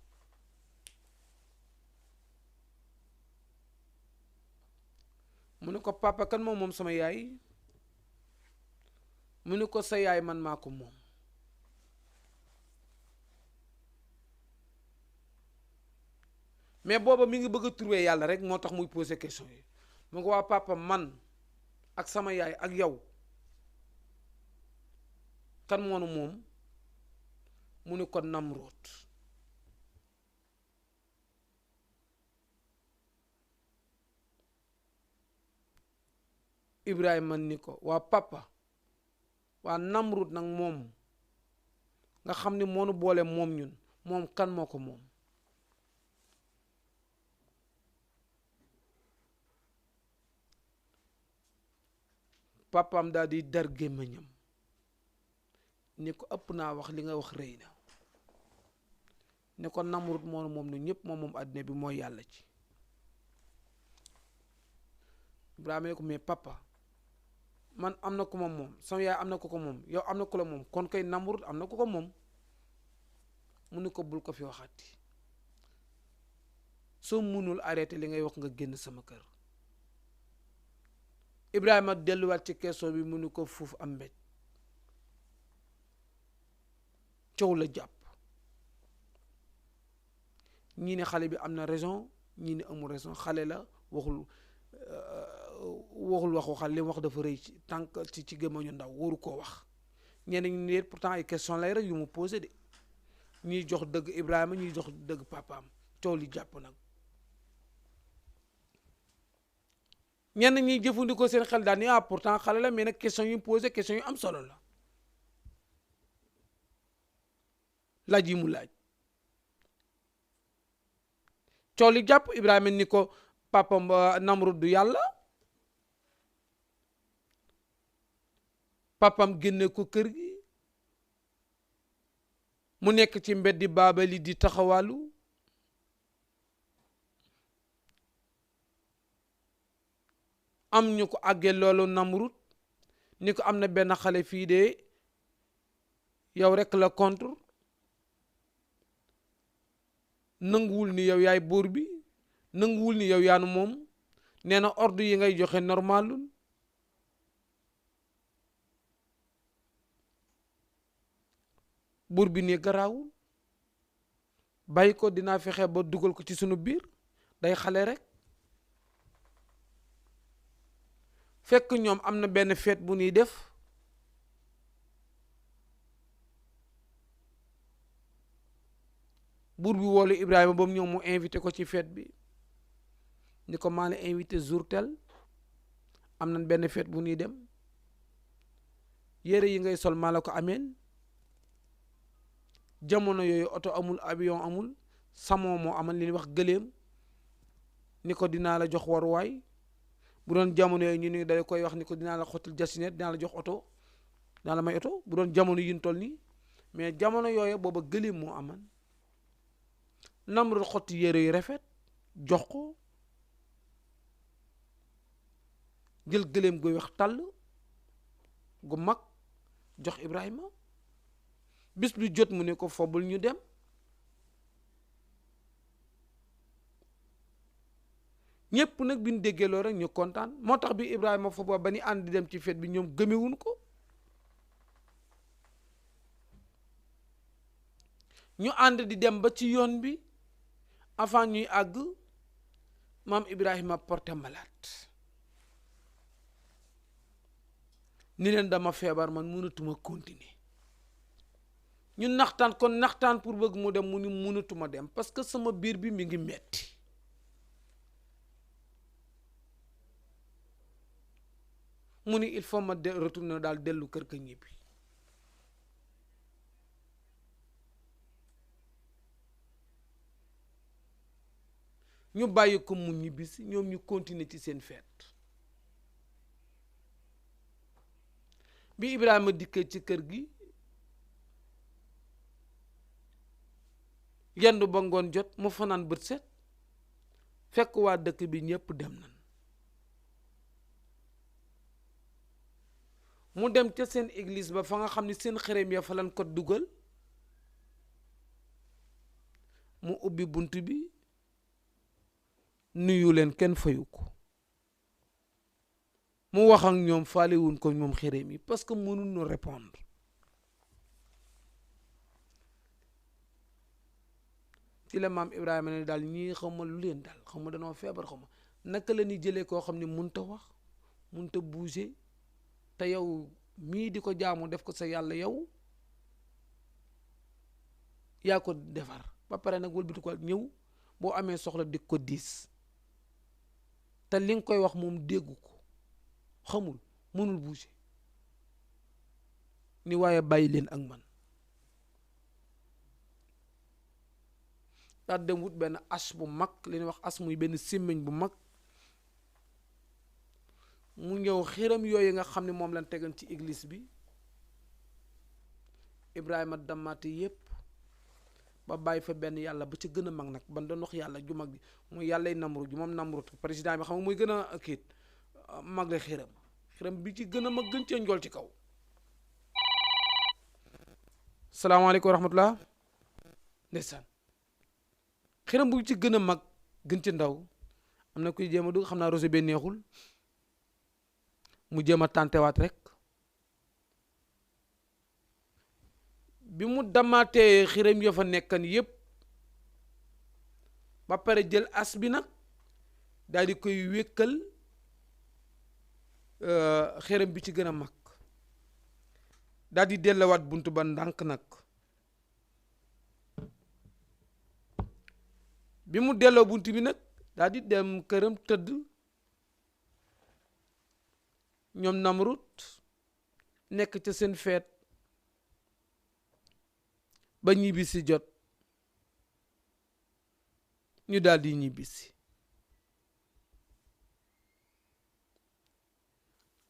[SPEAKER 1] mu ne ko papa kan moom sama yaay mu ne ko sa yaay man maa ko moom mais booba mi ngi bëgg a trouver yàlla rek moo tax muy poser question yi mu ko waa papa man ak sama yaay ak yow kan moonu moom mu ne ko Namroot Ibrahima ni ko waa papa waa Namroot nag moom nga xam ni moonu boole moom ñun moom kan moo ko moom papaam daal di dar gémmiñam ni ko ëpp naa wax li nga wax rëy na ni ko Namroot moonu moom nu ñëpp moom àddina bi mooy yàlla ci Ibrahima ne ko mais papa man am na ku ma moom sama yaay am na ku ko moom yow am na ku la moom kon kay Namroot am na ku ko moom mu ni ko bul ko fi waxati soo mënul arrêté li ngay wax nga génn sama kër Ibrahima delluwaat ci question bi mu ni ko fuuf am mbéj coow la jàpp ñii ne xale bi am na raison ñii ne amul raison xale la waxul waxu xale li mu wax dafa rëy ci tànk ci gémmañu ndaw waru koo wax ñeneen ñi pourtant ay question lay rek yu mu posé de ñuy jox dëgg Ibrahima ñuy jox dëgg papaam coow li jàpp nag ñenn ñi jëfandikoo seen xel daal ni pourtant xale la mais nag question yu mu posé question yu am solo la laaj yi mu laaj coow li jàpp Ibrahima ni ko papam Namroot du yàlla papam génne ko kër gi mu nekk ci mbeddi baabali di taxawalu am ñu ko àggee loolu Namroot ni ko am na benn xale fii de yow rek la contre nanguwul ni yow yaay buur bi, nanguwul ni yow yaanu moom, nee na ordre yi ngay joxe normalul. buur bi ne garaawul, bàyyi ko, dinaa fexe ba dugal ko ci sunu biir, day xale rek. fekk ñoom am na benn fête bu ñuy def, buur bi woolu Ibrahima ba mu ñëw mu invité ko ci fête bi, ni ko maa la invité jour tel, am nañ benn fête bu ñuy dem, yére yi ngay sol maa la ko ameen. jamono yooyu oto amul, avion amul, samoo moo amal li ñuy wax gëléem, ni ko dinaa la jox waruwaay. bu doon jamono yooyu ñu ni day koy wax ni ko dinaa la xottil jasinet, dinaa la jox oto, dinaa la may oto, bu doon jamono yi ñu toll nii. mais jamono yooyu booba gëléem moo aman. Namrud xotti yére yu rafet jox ko, jël gëléem gu wax tàll gu mag jox Ibrahima. bis bi jot mu ne ko fobul ñu dem. ñëpp nag bi ñu déggee loolu rek ñu kontaan. moo tax bi Ibrahima fobo ba ni ànd di dem ci fête bi ñoom gëmewuñ ko. ñu ànd di dem ba ci yoon bi, avant ñuy àgg maam Ibrahima porté malade, ni leen dama feebar, man mënatuma continuer. ñu naxtaan kon naxtaan pour bëgg mu dem, mu ni mënatuma dem parce que sama biir bi mi ngi metti. mu ni il faut ma retourner daal dellu kër ga ñibbi. ñu bàyyi ko mu ñibbisi, ñoom ñu continuer ci seen fête. bi Ibrahima dikkee ci kër gi, yendu ba ngoon jot mu fanaan bët set, fekk waa dëkk bi ñëpp dem nañ. mu dem ca seen église ba, fa nga xam ni seen xërëm ya fa lañ ko dugal. mu ubbi bunt bi, nuyu leen, kenn fayu ko. mu wax ak ñoom, faalewuñ ko ñoom xërëm yi, parce que mënuñu répondre. ci la maam Ibrahima ne daal ñii xawma lu leen daal, xawma danoo feebar, xawma naka la ñuy jëlee koo xam ne mënta wax, mënta bouger, te yow mii di ko jaamu def ko sa yàlla, yow yaa ko defar ba pare nag wëlbati ko ñëw boo amee soxla di ko diis, te li nga koy wax moom déggu ko, xamul, mënul bouger, ni waaye bàyyi leen ak man. daal dem wut benn as bu mag, li ñuy wax as muy benn sémmiñ bu mag, mu ñëw xiram yooyu nga xam ne moom lañ tegan ci église bi. Ibrahima damaate yépp ba bàyyi fa benn yàlla ba ci gën a mag nag, ban doon wax yàlla ju mag ji muy yàllay Namrud ji, moom Namrud président bi xam nga muy gën a kiit mag la xiram bi ci gën a mag, gën cee njool ci kaw. salaamaaleykum wa rahmatullah. ndeysaan, xiram bu ci gën a mag gën ci ndaw, am na kuy jéem a dugg, xam naa rosé bee neexul, mu jéem a tàntewaat rek. bi mu damaatee xiram ya fa nekkan yépp ba pare jël as bi nag daal di koy wékkal xiram bi ci gën a mag, daal di dellawaat bunt ba ndànk nag. bi mu delloo bunt bi nag daal di dem këram tëdd. ñoom Namrud nekk ca seen feet ba ñibbisi jot, ñu daal di ñibbisi.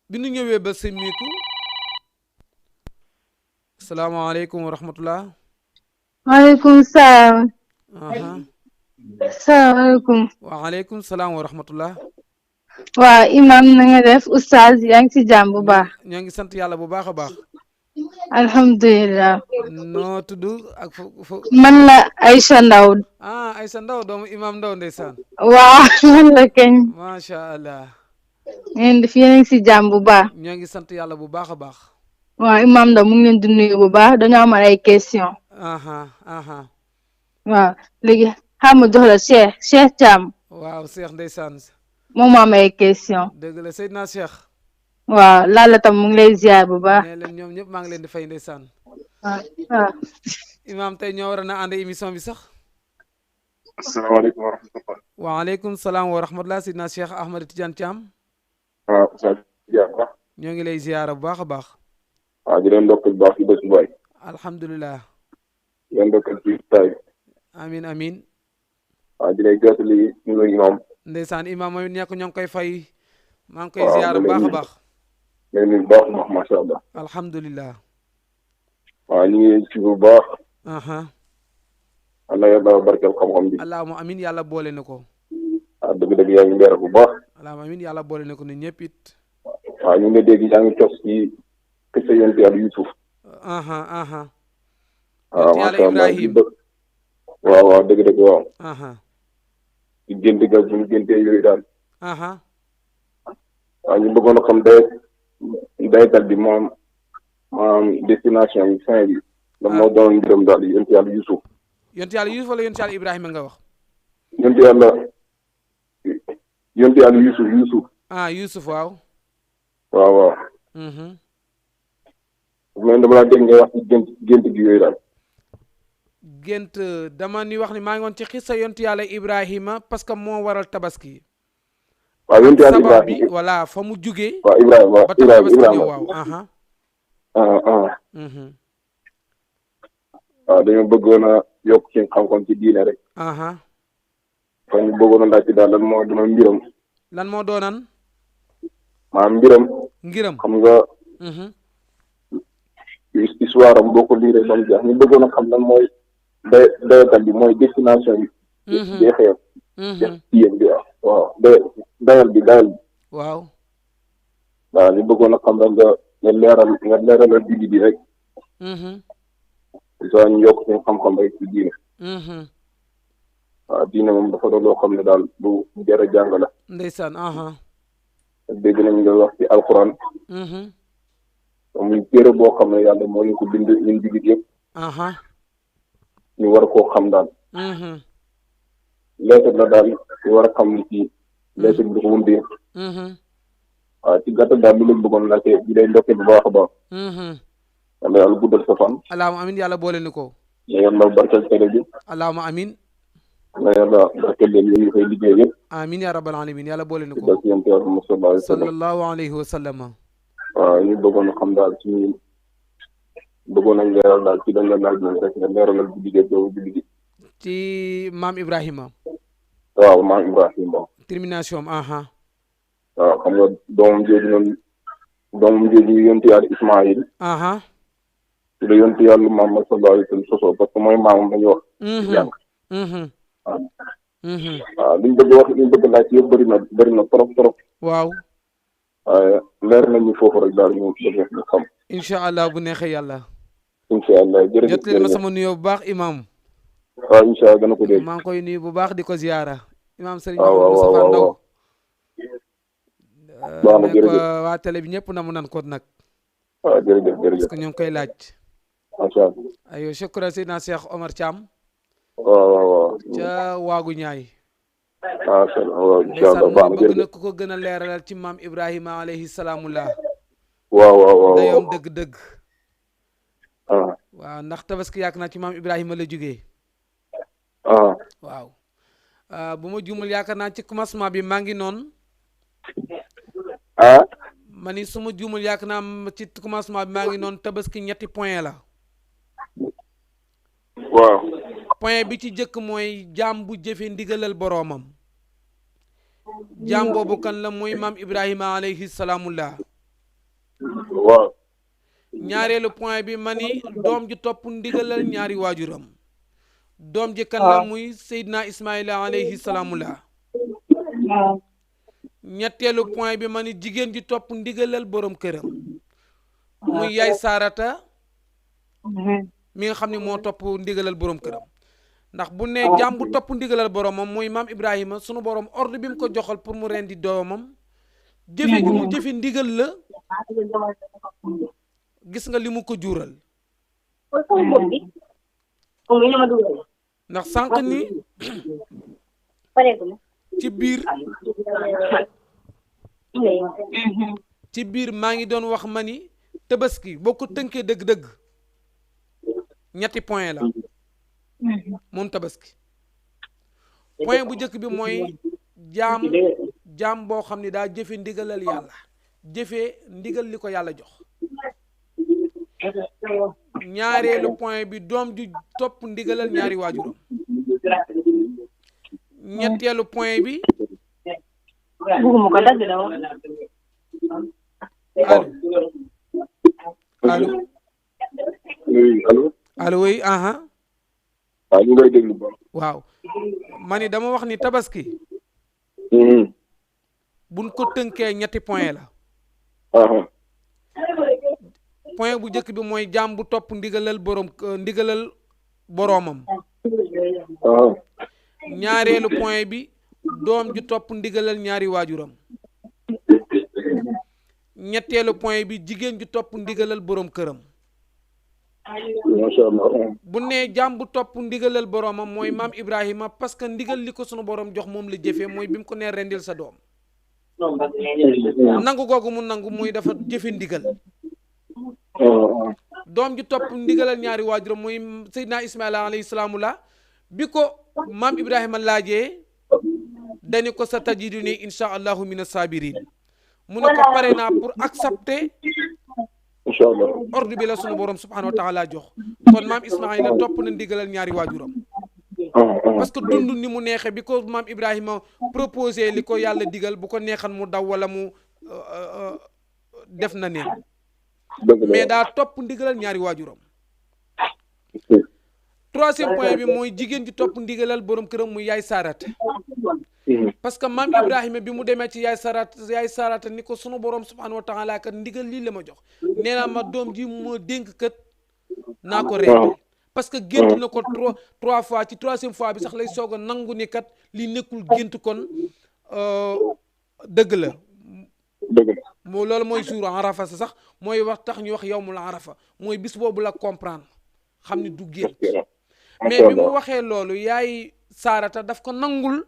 [SPEAKER 1] bi nu ñëwee ba semmiku, salaamaaleykum wa rahmatullah.
[SPEAKER 2] waaleykum salaam. salaamaaleykum.
[SPEAKER 1] waaleykum salaam wa rahmatullah.
[SPEAKER 2] waa imam na nga def, oustaz yaa ngi ci jàmm bu baax.
[SPEAKER 1] ñoo ngi sant yàlla bu baax a baax.
[SPEAKER 2] alhamdulilah.
[SPEAKER 1] noo tudd ak fu
[SPEAKER 2] man la Aïcha Ndaw.
[SPEAKER 1] Aysa Ndaw doomu imam Ndaw ndeysaan.
[SPEAKER 2] waaw man la kañ.
[SPEAKER 1] macha allah.
[SPEAKER 2] ngeen def yéen a ngi si jàmm bu baax.
[SPEAKER 1] ñoo ngi sant yàlla bu baax a baax.
[SPEAKER 2] waaw Imam Ndaw mu ngi leen di nuyu bu baax dañoo amal ay question.
[SPEAKER 1] aha
[SPEAKER 2] waaw léegi xam nga jox la Cheikh Thiam
[SPEAKER 1] waaw Cheikh ndeysaan.
[SPEAKER 2] moom moo am ay question.
[SPEAKER 1] dëgg la Seydina Cheikh.
[SPEAKER 2] waaw Lalla tam mu ngi lay ziar bu baax.
[SPEAKER 1] nee leen ñoom ñëpp maa ngi leen di fay ndeysaan.
[SPEAKER 2] waaw.
[SPEAKER 1] imam tey ñoo war a na ànd émission bi sax.
[SPEAKER 3] asalaamaaleykum wa rahmatulah.
[SPEAKER 1] waaleykum salaam wa rahmatulah Seydina Cheikh Ahmed Tidiane Thiam.
[SPEAKER 3] waaw Oustaz Diar baax.
[SPEAKER 1] ñoo ngi lay ziara bu baax a baax.
[SPEAKER 3] waaw di leen ndokkal bu baax ci bés bu baay.
[SPEAKER 1] alhamdulilah.
[SPEAKER 3] di leen ndokkal ci taay.
[SPEAKER 1] amin amin
[SPEAKER 3] waaw di lay jottali ñu imam.
[SPEAKER 1] ndeysaan imam mooy ñàkk ñoo ngi koy fay. maa ngi koy
[SPEAKER 3] waaw
[SPEAKER 1] ziara bu baax a baax.
[SPEAKER 3] léegi nii bu baax a baax macha allah.
[SPEAKER 1] alhamdulilah.
[SPEAKER 3] waaw ñu ngi ci bu baax.
[SPEAKER 1] aha
[SPEAKER 3] Allah yàlla barkeel xam-xam bi.
[SPEAKER 1] allahuma amin yàlla boole na ko.
[SPEAKER 3] waaw dëgg-dëgg yaa ngi leeral bu baax.
[SPEAKER 1] allahuma amin yàlla boole na ko ne ñëpp it.
[SPEAKER 3] waaw ñu ngi lay dégg yaa ngi tos ci kese yonent yàlla Yuusuf.
[SPEAKER 1] aha
[SPEAKER 3] waaw
[SPEAKER 1] yonent yàlla
[SPEAKER 3] macha allah
[SPEAKER 1] Ibrahim.
[SPEAKER 3] waaw waaw dëgg-dëgg waaw.
[SPEAKER 1] aha
[SPEAKER 3] ci gént ga bu ñu géntee yooyu daal.
[SPEAKER 1] aha
[SPEAKER 3] waaw ñu bëggoon a xam daytal bi moom destination bi fin bi. la moo doon mbiram daal yonent yàlla Yuusuf.
[SPEAKER 1] yonent yàlla Yuusuf wala yonent yàlla Ibrahima nga wax.
[SPEAKER 3] yonent yàlla Yuusuf.
[SPEAKER 1] Yuusuf waaw.
[SPEAKER 3] waaw. mais dama laa dégg ngay wax ci gént gi yooyu daal.
[SPEAKER 1] gént dama ni wax ni maa ngi woon ci xissa yonent yàlla Ibrahima parce que moo waral tabaski.
[SPEAKER 3] waaw yonent yàlla
[SPEAKER 1] sabab bi
[SPEAKER 3] Ibrahima.
[SPEAKER 1] voilà fa mu jugee.
[SPEAKER 3] waaw Ibrahima
[SPEAKER 1] ba tax tabaski ñëw waaw.
[SPEAKER 3] waaw dañoo bëggoon a yokk ci xam-xam ci diine rek. fa ñu bëggoon a laaj ci daal lan moo doon mbiram.
[SPEAKER 1] lan moo doonan.
[SPEAKER 3] maanaam mbiram.
[SPEAKER 1] ngiram.
[SPEAKER 3] xam nga. histoire am boo ko liiree ba mu jeex ñu bëggoon a xam lan mooy dayatal bi mooy destination bi. jeexee. ci yéen bi waaw dayal bi.
[SPEAKER 1] waaw.
[SPEAKER 3] waaw ñu bëggoon a xam nga leeralal digg bi rek. soo ñu yokk suñu xam-xam rek ci diine. waaw diine moom dafa doon loo xam ne daal bu jar a jàng la.
[SPEAKER 1] ndeysaan.
[SPEAKER 3] dégg nañ nga wax ci alxuraan. muy téere boo xam ne yàlla moo ñu ko bind ñun jullit yëpp. ñu war koo xam daal. leetar la daal ñu war a xam ni ci leetar bi dafa wundee. waaw ci gàttal daal lu lañ bëggoon laajte di lay ndokkee bu baax a baax. yàlla yàlla guddal sa fan.
[SPEAKER 1] allahuma amin yàlla boole ni ko.
[SPEAKER 3] na yàlla barkeel télé bi.
[SPEAKER 1] allahuma amin.
[SPEAKER 3] na yàlla barkeel leen yéen ñu koy liggéey yëpp.
[SPEAKER 1] amin ya rabbal alamin yàlla boole ni
[SPEAKER 3] ci
[SPEAKER 1] ko.
[SPEAKER 3] barke yonent yàlla Muhammad
[SPEAKER 1] sallallahu alayhi wa sallam.
[SPEAKER 3] waaw ñu bëggoon a xam daal ci bëggoon nañ leeral daal ci dañ la laaj moom rek nga leeralal bu liggéey boobu bu liggéey.
[SPEAKER 1] ci maam Ibrahima.
[SPEAKER 3] waaw maam Ibrahima.
[SPEAKER 1] termination am.
[SPEAKER 3] waaw xam nga doomam jooju yonent yàlla Ismaïl. ci la yonent yàlla Muhammad sallallahu alayhi wa sallam sosoo parce que mooy maamam dañuy wax. jàng. waaw liñ bëgg laaj ci yëpp bëri na trop.
[SPEAKER 1] waaw.
[SPEAKER 3] waaye leer nañu foofu rek daal ñu bëgg nga xam.
[SPEAKER 1] incha allah bu neexee yàlla.
[SPEAKER 3] incha allah jërëjëf
[SPEAKER 1] jot leen ma sama nuyoo bu baax imam.
[SPEAKER 3] waaw incha allah dana ko dégg.
[SPEAKER 1] maa ngi koy nuyu bu baax di ko ziyaara. imam Serigne
[SPEAKER 3] waaw
[SPEAKER 1] Moustapha Ndaw.
[SPEAKER 3] baax na jërëjëf
[SPEAKER 1] waa télé bi ñëpp namu nan ko nag.
[SPEAKER 3] waaw jërëjëf
[SPEAKER 1] parce que ñu ngi koy laaj.
[SPEAKER 3] macha allah.
[SPEAKER 1] ayo shukran Seydina Cheikh Omar Thiam.
[SPEAKER 3] waaw.
[SPEAKER 1] ca waagu ñaay.
[SPEAKER 3] macha allah waaw incha allah baax na
[SPEAKER 1] bëgg
[SPEAKER 3] jërëjëf.
[SPEAKER 1] na ku ko gën a leeralal ci maam Ibrahima alayhi salaamullah.
[SPEAKER 3] waaw.
[SPEAKER 1] dayoom dëgg-dëgg.
[SPEAKER 3] ah
[SPEAKER 1] waaw ndax tabaski yaakaar naa ci maam Ibrahima la jógee. waaw. bu ma juumul yaakaar naa ci commencement bi maa ngi noonu. ma ni su ma juumul yaakaar naa ci commencement bi maa ngi noonu tabaski ñetti point la.
[SPEAKER 3] waaw.
[SPEAKER 1] point bi ci jëkk mooy jaam bu jëfe ndigalal boroomam. jaam boobu kan la mooy maam Ibrahima alayhi salaamullah.
[SPEAKER 3] waaw.
[SPEAKER 1] ñaareelu point bi ma ni doom ji topp ndigalal ñaari waajuram. doom ji kan la muy Seydina Ismaila alayhi salaamullah. ñetteelu point bi ma ni jigéen ji topp ndigalal borom këram. muy yaay Saarata mi nga xam ne moo topp ndigalal borom këram ndax bu ne jaam bu topp ndigalal boromam muy maam Ibrahima sunu borom ordre bi mu ko joxal pour mu rendi doomam jëfe gi mu jëfe ndigal la gis nga li mu ko jural ndax sànq ni ci biir maa ngi doon wax ma ni tabaski boo ko tënkee dëgg-dëgg ñetti point la moom tabaski point bu njëkk bi mooy jaam boo xam ne daa jëfe ndigalal yàlla jëfe ndigal li ko yàlla jox ñaareelu point bi doom ju topp ndigalal ñaari waajuram ñetteelu point bi allo oui aha
[SPEAKER 3] waaw ñu ngay déglu ba
[SPEAKER 1] waaw ma ni dama wax ni tabaski buñ ko tënkee ñetti point la point bu njëkk bi mooy jaam bu topp ndigalal boroomam ñaareelu point bi doom ju topp ndigalal ñaari waajuram ñetteelu point bi jigéen ju topp ndigalal borom këram bu nee jaam bu topp ndigalal boroomam mooy maam Ibrahima parce que ndigal li ko sunu borom jox moom la jëfee mooy bi mu ko nee rendil sa doom nangu googu mu nangu muy dafa jëfe ndigal doom ju topp ndigalal ñaari waajuram mooy Seydina Ismaila alayhi salaamu la bi ko maam Ibrahima laajee dani ko sa tajiduni insha allahu mina sabirin mu ne ko pare naa pour accepter
[SPEAKER 3] inshallah
[SPEAKER 1] ordre bi la sunu borom subhanahu wa taala jox kon maam Ismaila topp na ndigalal ñaari waajuram parce que dund ni mu neexe bi ko maam Ibrahima proposé li ko yàlla digal bu ko neexan mu daw wala mu def na neen mais daa topp ndigalal ñaari waajuram troisième point bi mooy jigéen ji topp ndigalal borom këram muy yaay Saarata parce que maam Ibrahima bi mu demee ci yaay Saarata ni ko sunu borom subhanahu wa taala kat ndigal lii la ma jox nee naa ma doom ji moo dénk kat naa ko rendi parce que gént na ko trois fois ci troisième fois bi sax lay soog a nangu ni kat li nekkul gént kon dëgg la moo loolu mooy jour arafa sax mooy wax tax ñu wax yawmul arafa mooy bis boobu la comprendre xam ni du gént mais bi mu waxee loolu yaay Saarata daf ko nangul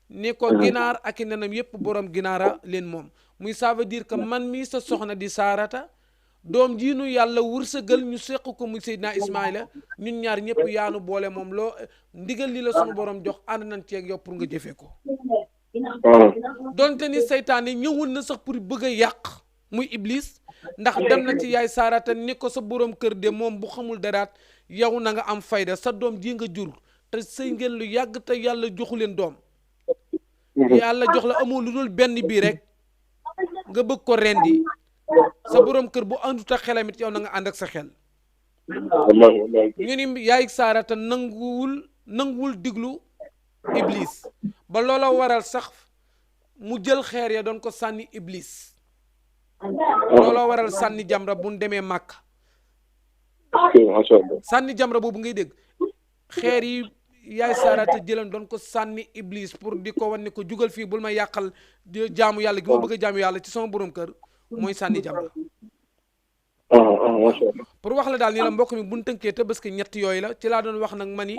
[SPEAKER 1] ni ko ginaar ak i nenam yépp borom ginaara leen moom muy ça veut dire que man mii sa soxna di Saarata doom jiinu yàlla wërsëgal ñu seq ko muy Seydina Ismaila ñun ñaar ñëpp yaanu boole moom loo ndigal li la sunu borom jox ànd nañ ci ak yow pour nga jëfee ko donte ni seytaane ñëwul na sax pour bëgg a yàq muy iblis ndax dem na ci yaay Saarata ni ko sa borom kër de moom bu xamul daraat yow na nga am fayda sa doom ji nga jur te sëy ngeen lu yàgg te yàlla joxu leen doom yàlla jox la amoo lu dul benn bii rek nga bëgg ko rendi sa borom kër bu àndut ak xelam it yow na nga ànd ak sa xel ñu ni yaay Saarata nanguwul diglu iblis ba loola waral sax mu jël xeer ya doon ko sànni iblis loola waral sànni jamra bu demee Màkka sànni jamra boobu ngay dégg xeer yi yaay Saarata jëlan doon ko sànni iblis pour di ko wan ni ko jugal fii bul ma yàqal jaamu yàlla gi ma bëgg a jaamu yàlla ci sama borom kër mooy sànni jamra pour wax la daal ni la mbokk mi buñ tënkee tabaski ñett yooyu la ci laa doon wax nag ma ni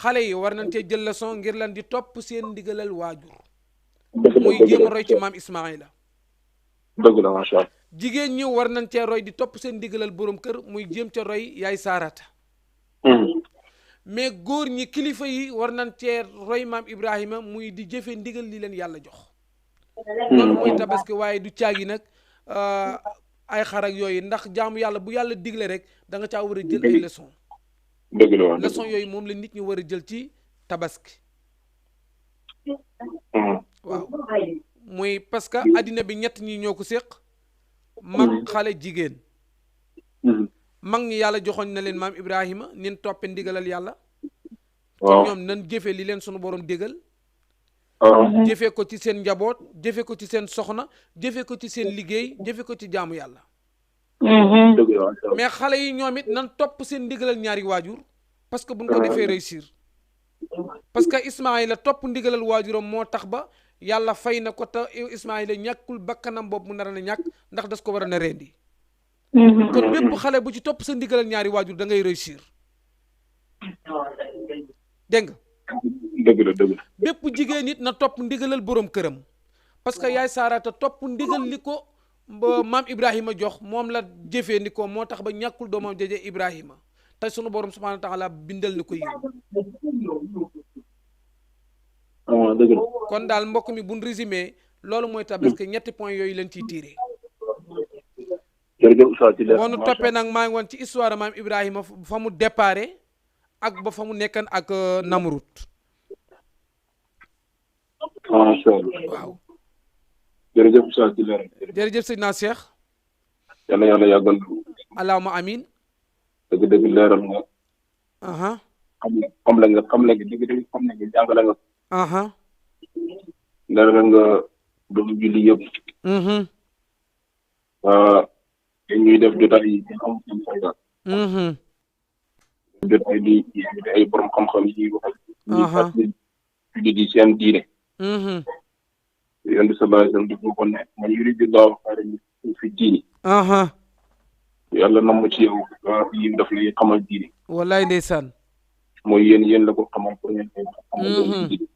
[SPEAKER 1] xale yi war nañ cee jël leçon ngir lan di topp seen ndigalal waajur muy jéem a roy ci maam Ismaila
[SPEAKER 3] dëgg la macha Allah
[SPEAKER 1] jigéen ñi war nañ cee roy di topp seen ndigalal borom kër muy jéem ca roy yaay Saarata mais góor ñi kilifa yi war nañ cee roy maam Ibrahima muy di jëfe ndigal li leen yàlla jox loolu mooy tabaski waaye du caagi nag ay xar ak yooyu ndax jaamu yàlla bu yàlla digle rek da nga caa war a jël ay leçon
[SPEAKER 3] dëgg la
[SPEAKER 1] leçon yooyu moom la nit ñi war a jël ci tabaski waaw muy parce que addina bi ñett ñi ñoo ko séq mag xale jigéen mag ñi yàlla joxoon na leen maam Ibrahima nin toppe ndigalal yàlla kon ñoom nan jëfe li leen sunu borom digal jëfe ko ci seen njaboot jëfe ko ci seen soxna jëfe ko ci seen liggéey jëfe ko ci jaamu yàlla
[SPEAKER 3] dëgg la macha allah.
[SPEAKER 1] mais xale yi ñoom it nan topp seen ndigalal ñaari waajur parce que buñ ko defee réussir parce que Ismaïla topp ndigalal waajuram moo tax ba yàlla fay na ko te Ismaïla ñàkkul bakkanam boobu mu nar a ñàkk ndax das ko war a na rendi kon bépp xale bu ci topp sa ndigalal ñaari waajur da ngay réussir dégg nga
[SPEAKER 3] dëgg la dëgg la.
[SPEAKER 1] bépp jigéen nit na topp ndigalal borom këram parce que yaay Saarata topp ndigal li ko maam Ibrahima jox moom la jëfee ni ko moo tax ba ñàkkul doomam jeje Ibrahima te sunu borom subhanahu wa taala bindal ni ko yiw
[SPEAKER 3] dëgg la.
[SPEAKER 1] kon daal mbokk mi buñ résumé loolu mooy tabaski ñetti point yooyu leen ciy tiiree
[SPEAKER 3] jërëjëf Oustaz ci leer
[SPEAKER 1] boo nu toppee nag maa ngi woon ci histoire maam Ibrahima fa mu déparé ak ba fa mu nekkan ak Namrud
[SPEAKER 3] macha allah.
[SPEAKER 1] waaw
[SPEAKER 3] jërëjëf Oustaz ci leer.
[SPEAKER 1] jërëjëf sëñ naa Cheikh
[SPEAKER 3] yal na yàlla yàggal.
[SPEAKER 1] allahuma amin
[SPEAKER 3] dëgg-dëgg leeral nga.
[SPEAKER 1] aha
[SPEAKER 3] xam la nga dëgg-dëgg xam la nga jàngale nga.
[SPEAKER 1] aha
[SPEAKER 3] leeral nga doomu julli yëpp. ñuy def jotaay yi ñu am seen fayda. jotaay bi ay borom xam-xam yi wax ak julli di seen diine. yonent bi sallallahu alayhi wa sallam daf ko ne man yuridillahu xayran fi diini. yàlla namm ci yow yi daf lay xamal diine.
[SPEAKER 1] wallaay ndeysaan
[SPEAKER 3] mooy yéen la ko xamal pour ngeen koy xamal diine.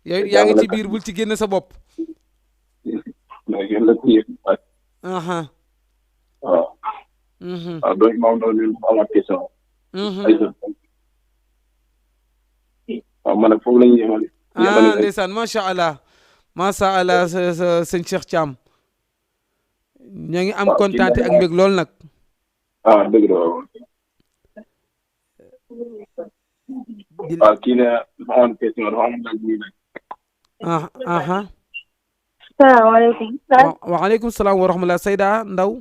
[SPEAKER 1] yow yaa ngi ci biir bul ci génn sa bopp.
[SPEAKER 3] mais yéen la ko yëg waay. waaw. waaw donc maa ngi doon leen amaat question. waaw man nag foofu la ñuy yemale.
[SPEAKER 1] ndeysaan macha allah sëñ Cheikh Thiam. ñoo ngi am kontaante ak mbég lool nag.
[SPEAKER 3] dëgg la waaw. waaw kii ne dafa amoon question dafa amoon laaj ñuy laaj.
[SPEAKER 2] salaamaaleykum.
[SPEAKER 1] waaleykum salaam wa rahmatulah Seyda Ndaw.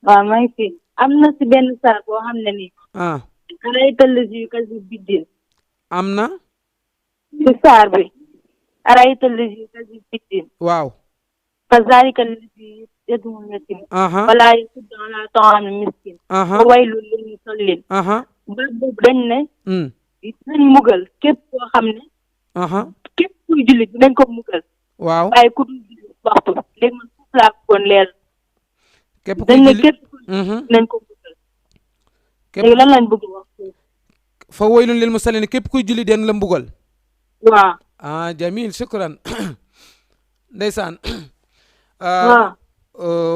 [SPEAKER 2] waaw maa ngi fi am na si benn saar boo xam ne nii. araytal lazi yukazzibu biddin.
[SPEAKER 1] am na.
[SPEAKER 2] si saar bi. araytal lazi yukazzibu biddin.
[SPEAKER 1] waaw.
[SPEAKER 2] fazaalika allazi yad'ul yatiim. wala yasuddu alaa ta'aamil miskiin. wa waylun lil musalliin. ba boobu dañ ne. dinañ mugal képp koo xam ne. képp kuy julli dinañ ko mugal.
[SPEAKER 1] waaw
[SPEAKER 2] waaye ku dul julli waxtu léegi man foofu laa bëggoon leer.
[SPEAKER 1] képp kuy
[SPEAKER 2] dañ ne
[SPEAKER 1] julli
[SPEAKER 2] képp kuy julli dinañ ko mugal. léegi lan lañ bëgg wax.
[SPEAKER 1] fa waylun lil musalliin képp kuy julli den la mbugal.
[SPEAKER 2] waaw.
[SPEAKER 1] jamil shukran ndeysaan.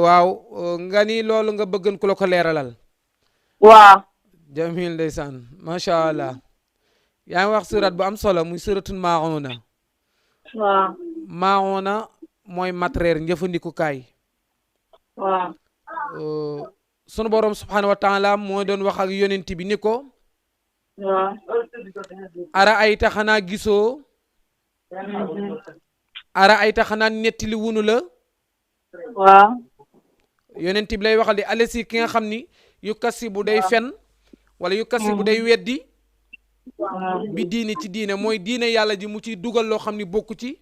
[SPEAKER 2] waaw.
[SPEAKER 1] nga ni loolu nga bëggan ku la ko leeralal.
[SPEAKER 2] waaw.
[SPEAKER 1] jamil ndeysaan macha allah. yaa ngi wax surat bu am solo muy suratul Maa'una.
[SPEAKER 2] waaw.
[SPEAKER 1] Maa'una mooy matériel njëfandikukaay.
[SPEAKER 2] waaw.
[SPEAKER 1] sunu borom subhanahu wa taala moo doon wax ak yonent bi ni ko.
[SPEAKER 2] waaw.
[SPEAKER 1] ara ayta xanaa gisoo. ara ayta xanaa nettali wunu la.
[SPEAKER 2] waaw.
[SPEAKER 1] yonent bi lay waxal di alesi ki nga xam ni yu kasi bu day fen wala yu kasi bu day weddi. bi diine ci diine mooy diine yàlla ji mu ciy dugal loo xam ni bokku ci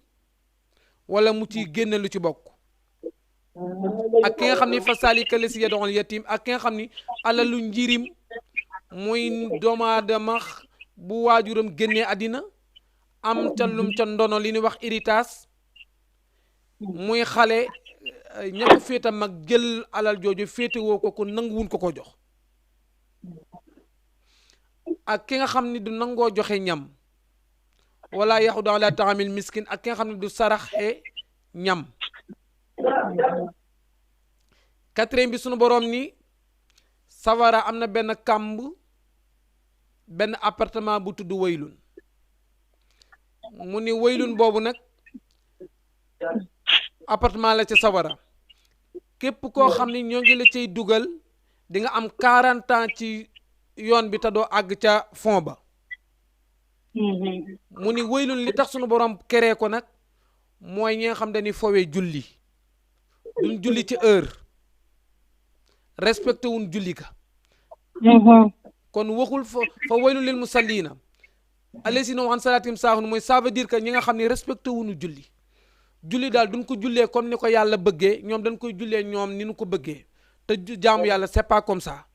[SPEAKER 1] wala mu ciy génne lu ci bokk. ak ki nga xam ni fa saalika lesi yad'ul yatim ak ki nga xam ni alalu njirim muy doomu aadama bu waajuram génnee àddina am ca lum ca ndono li ñuy wax héritage muy xale ña ko féeta mag jël alal jooju féete woo ko nanguwun ko jox. ak ki nga xam ni du nangoo joxe ñam wala yaxudu ala taamil miskin ak ki nga xam ne du saraxe ñam. quatrième bi sunu boroom ni sawara am na benn kàmb benn appartement bu tudd waylun mu ni waylun boobu nag appartement la ca sawara képp koo xam ni ñoo ngi la cay dugal di nga am 40 ans ci yoon bi te doo àgg ca fond ba. mu ni waylun li tax sunu borom keree ko nag mooy ñi nga xam dañuy fowee julli duñ julli ci heure respecté wuñ julli ka. kon waxul fa waylun lil musallina allazina hum an salaatihim saahun mooy ça veut dire que ñi nga xam ne respecté wuñu julli daal duñ ko jullee comme ni ko yàlla bëggee ñoom dañ koy jullee ñoom ni ñu ko bëggee te jaamu yàlla c'est pas comme ça.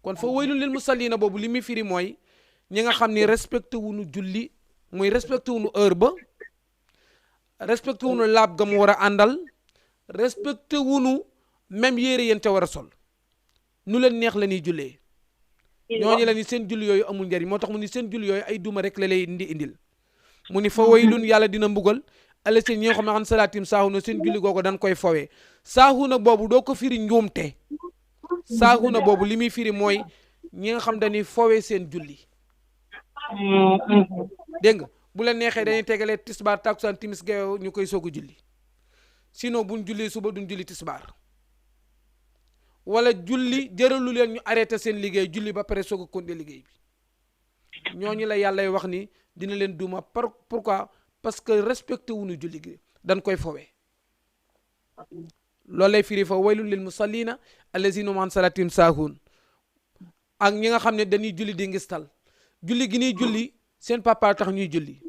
[SPEAKER 1] kon fa waylun lil musallina boobu li muy firi mooy ñi nga xam ni respecté wuñu julli muy respecté wuñu heure ba, respecté wuñu laab ga mu war a àndal, respecté wuñu même yére yéen ca war a sol, nu leen neex la ñuy jullee. ñooñu la ni seen julli yooyu amul njariñ, moo tax mu ni seen julli yooyu ay duma rek la lay indil. mu ni fa waylun yàlla dina mbugal ala seen ñi nga xam ne an salaatim saahuna seen julli googu dañ koy fowee. saahuna boobu doo ko firi njuumte, saahuna boobu li muy firi mooy ñi nga xam dañuy fowee seen julli. dégg nga bu la neexee dañuy tegalee tisbaar takusaan timis geew ñu koy soog a julli, sinon buñ julli suba duñ julli tisbaar, wala julli jëralu leen ñu arrêté seen liggéey julli ba pare soog a continuer liggéey bi. ñooñu la yàllay wax ni dina leen duma pourquoi parce que respecté wuñu julli gi dañ koy fowee. loolu lay firi fa waylun lil musallina allazina hum an salaatihim saahuun. ak ñi nga xam ne dañuy julli di ngistal, julli gi ñuy julli seen papa tax ñuy julli.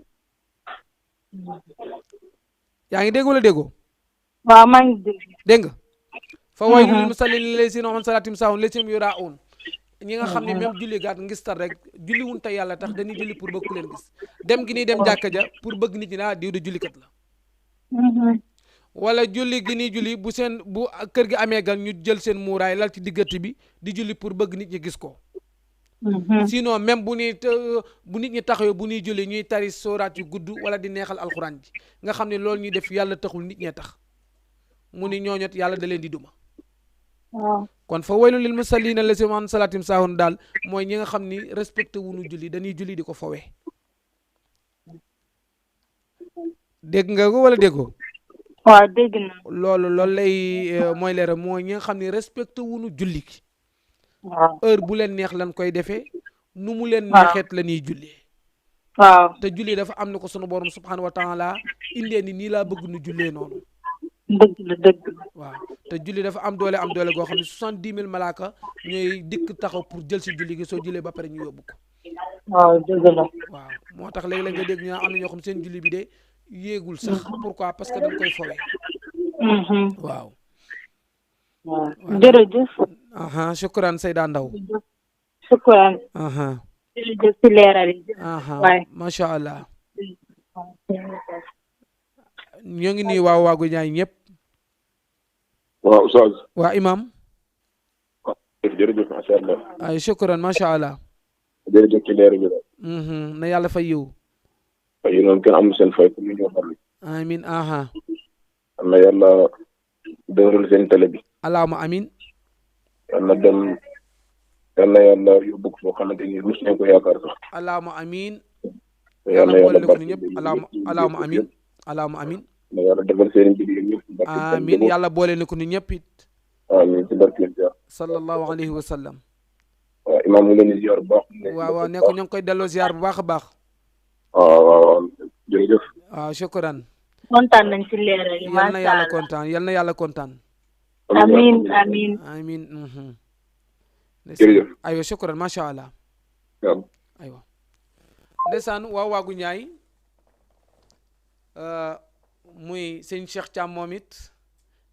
[SPEAKER 1] yaa ngi dégg wala déggoo?
[SPEAKER 2] waaw maa ngi
[SPEAKER 1] dégg nga fa waylun lil musallina allazina hum an salaatihim saahuun lazina yuraa'uun. ñi nga xam ne même julli gaat ngistal rek julli wuñ te yàlla tax dañuy julli pour bëgg ku leen gis, dem gi ñuy dem jàkka ja pour bëgg nit ñi naa diw de jullikat la. wala julli gi ñuy julli bu kër gi amee gan ñu jël seen muuraay lal ci diggante bi di julli pour bëgg nit ñi gis ko. sinon même bu nit ñi taxawee bu ñuy julli ñuy tari sooraat yu gudd wala di neexal alxuraan ji nga xam ne loolu ñuy def yàlla taxul nit ñee tax, mu ni ñooñot yàlla da leen di duma. kon fa waylun lil musallina allazina hum an salaatim saahun daal mooy ñi nga xam ni respecté wuñu julli dañuy julli di ko fowee. dégg nga ko wala déggoo?
[SPEAKER 2] waaw dégg na.
[SPEAKER 1] loolu lay mooy leeral mooy ñi nga xam ni respecté wuñu julli ki.
[SPEAKER 2] waaw
[SPEAKER 1] heure bu leen neex lan koy defee, nu mu leen neexeet la ñuy jullee.
[SPEAKER 2] waaw
[SPEAKER 1] te julli dafa am na ko sunu borom subhanahu wa taala indee ni nii laa bëgg nu jullee noonu.
[SPEAKER 2] dëgg la.
[SPEAKER 1] waaw te julli dafa am doole goo xam ne 70,000 malaaka ñooy dikk taxaw pour jël si julli gi soo jullee ba pare ñu yóbbu ko.
[SPEAKER 2] waaw dëgg la.
[SPEAKER 1] waaw moo tax léegi-léeg nga dégg ñu am na ñoo xam seen julli bi de yéegul sax. pourquoi parce que dañ koy fowee. waaw.
[SPEAKER 2] jërëjëf.
[SPEAKER 1] shukran Seyda Ndaw.
[SPEAKER 2] shukran. jërëjëf si leeral yi.
[SPEAKER 1] waay macha allah. ñoo ngi nuyu waaw waagu ñaay ñëpp.
[SPEAKER 3] waaw Oustaz.
[SPEAKER 1] waa imam.
[SPEAKER 3] jërëjëf macha allah.
[SPEAKER 1] ay shukran macha allah.
[SPEAKER 3] jërëjëf ci leer bi.
[SPEAKER 1] na yàlla fay yiw.
[SPEAKER 3] fay noonu kenn amul seen fay pour ñu ñëw xam.
[SPEAKER 1] amin
[SPEAKER 3] am na yàlla dëgëral seen télé bi.
[SPEAKER 1] allahumma amin.
[SPEAKER 3] yàlla dem yàlla yàlla yóbbu ko foo xamante ni rus nañ ko yaakaar sax.
[SPEAKER 1] allahumma amin.
[SPEAKER 3] yàlla
[SPEAKER 1] boole ko ni ñëpp allahumma amin. allahumma amin.
[SPEAKER 3] na yàlla defal seen liggéey ñëpp.
[SPEAKER 1] amin yàlla boole ni ko ni ñëpp it.
[SPEAKER 3] amiin ci barke
[SPEAKER 1] sallallahu alayhi wa sallam.
[SPEAKER 3] waaw imaam mu ngi leen di ziar bu baax.
[SPEAKER 1] waaw ne ko ñu ngi koy delloo ziar bu baax a baax.
[SPEAKER 3] waaw jërëjëf.
[SPEAKER 1] waaw shukran.
[SPEAKER 2] kontaan nañ ci leeral yi.
[SPEAKER 1] yal na yàlla kontaan yal na yàlla kontaan.
[SPEAKER 2] amiin amiin.
[SPEAKER 1] amiin.
[SPEAKER 3] jërëjëf.
[SPEAKER 1] aywa shukran macha allah.
[SPEAKER 3] waaw.
[SPEAKER 1] aywa. ndeysaan waaw waagu ñaay muy sëñ Cheikh Thiam moom it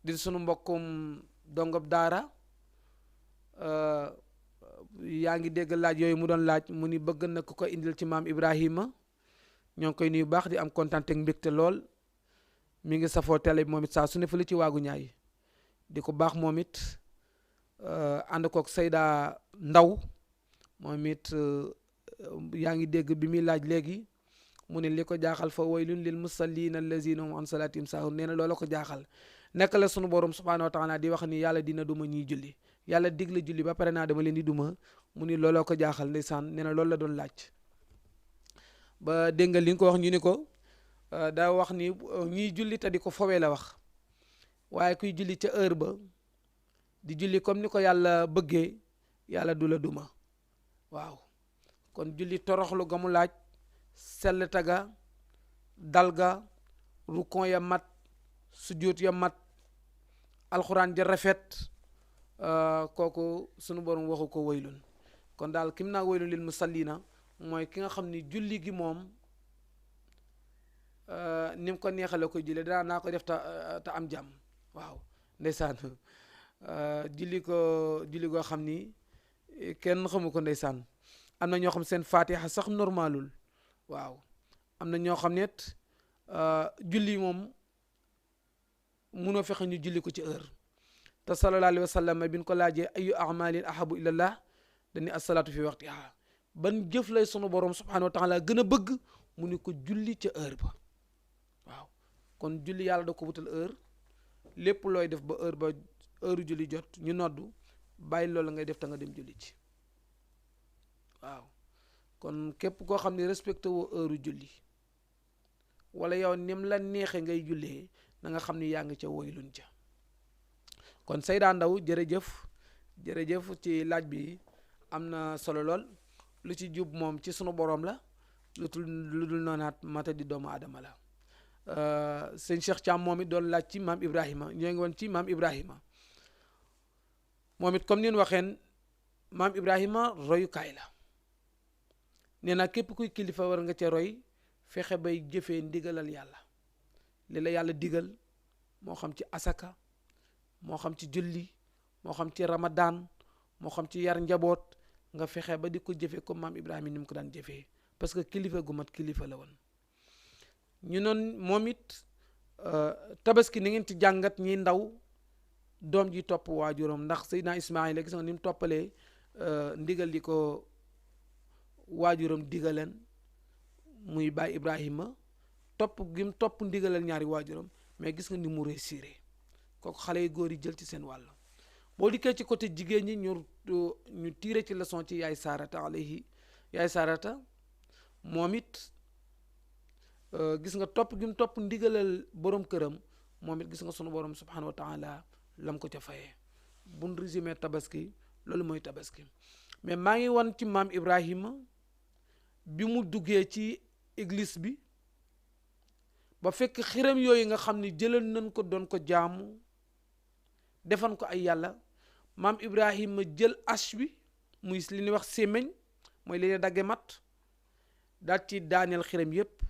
[SPEAKER 1] di sunu mbokkum dongob daara yaa ngi dégg laaj yooyu mu doon laaj mu ni bëgg na ku ko indil ci maam Ibrahima ñoo ngi koy nuyu baax di am kontaan ak mbégte lool mi ngi safoo télé bi moom it saa su ne fële ci waagu ñaay di ko baax moom it ànd kook Seyda Ndaw moom it yaa ngi dégg bi muy laaj léegi mu ne li ko jaaxal fa waylun lil musallina allazina hum an salatihim saahun nee na loola ko jaaxal naka la sunu borom subhanahu wa taala di wax ni yàlla dina duma ñuy julli yàlla digle julli ba pare naa dama leen di duma mu ni looloo ko jaaxal ndeysaan nee na loolu la doon laaj ba dégg nga li nga ko wax ñu ni ko daa wax ni ñiy julli te di ko fowee la wax waaye kuy julli ca heure ba di julli comme ni ko yàlla bëggee yàlla du la duma waaw kon julli toroxlu ga mu laaj sell taga dalga rukon ya mat sujjóot ya mat alxuraan ja rafet kooku sunu borom waxu ko waylun kon daal kim naa waylun lil musallina mooy ki nga xam ni julli gi moom ni mu ko neexale koy julli danaa naa ko def te am jàmm waaw ndeysaan julli goo xam ni kenn xamu ko ndeysaan. am na ñoo xam seen fatiha sax normalul waaw am na ñoo xam ne julli moom munoo fexe ñu julli ko ci heure te sallallahu alayhi wa sallam bi ñu ko laajee ayu amalin ahabu ilallah dañu asalaatu fi waxtiha ban jëf lay sunu borom subhanahu wa taala gën a bëgg mu ni ko julli ca heure ba waaw kon julli yàlla da ko wutal heure lépp looy def ba heure julli jot ñu noddu bàyyi loolu ngay def te nga dem julli ci waaw kon képp koo xam ne respecté woo heure julli wala yow nim la neexe ngay jullee na nga xam ni yaa ngi ca woylun ca kon Seyda Ndaw jërëjëf ci laaj bi am na solo lool lu ci jub moom ci sunu borom la lu dul noonaat mata di doomu aadama la sëñ Cheikh Thiam moom it doon laaj ci maam Ibrahima ñoo ngi woon ci maam Ibrahima moom it comme ni ñu waxeen maam Ibrahima royukaay la nee na képp kuy kilifa war nga ca roy fexe bay jëfee ndigalal yàlla li la yàlla digal moo xam ci asaka moo xam ci julli moo xam ci ramadan moo xam ci yar njaboot nga fexe ba di ko jëfee comme maam Ibrahima ni mu ko daan jëfee parce que kilifa gu mat kilifa la woon. ñu noon moom it tabaski ni ngeen ci jàngat ñi ndaw doom ji topp waajuram ndax Seydina Ismaïla gis nga ni mu toppalee ndigal di ko waajuram digaleen muy baay Ibrahima topp gi mu topp ndigalal ñaari waajuram mais gis nga ni mu réussir kooku xale yu góor yi jël ci seen wàll. boo dikkee ci côté jigéen ñi ñu tiire ci leçon ci yaay Sarata moom it gis nga topp gi mu topp ndigalal borom këram moom it gis nga sunu borom subhanahu wa taala lam ko ca fayee buñ résumé tabaski loolu mooy tabaski. mais maa ngi wan ci maam Ibrahima bi mu duggee ci église bi ba fekk xiram yooyu nga xam ni jëlal nañ ko doon ko jaamu defan ko ay yàlla maam Ibrahima jël ash bi muy li ñuy wax sémmiñ mooy li ñuy dagge mat daal ci daaneel xiram yépp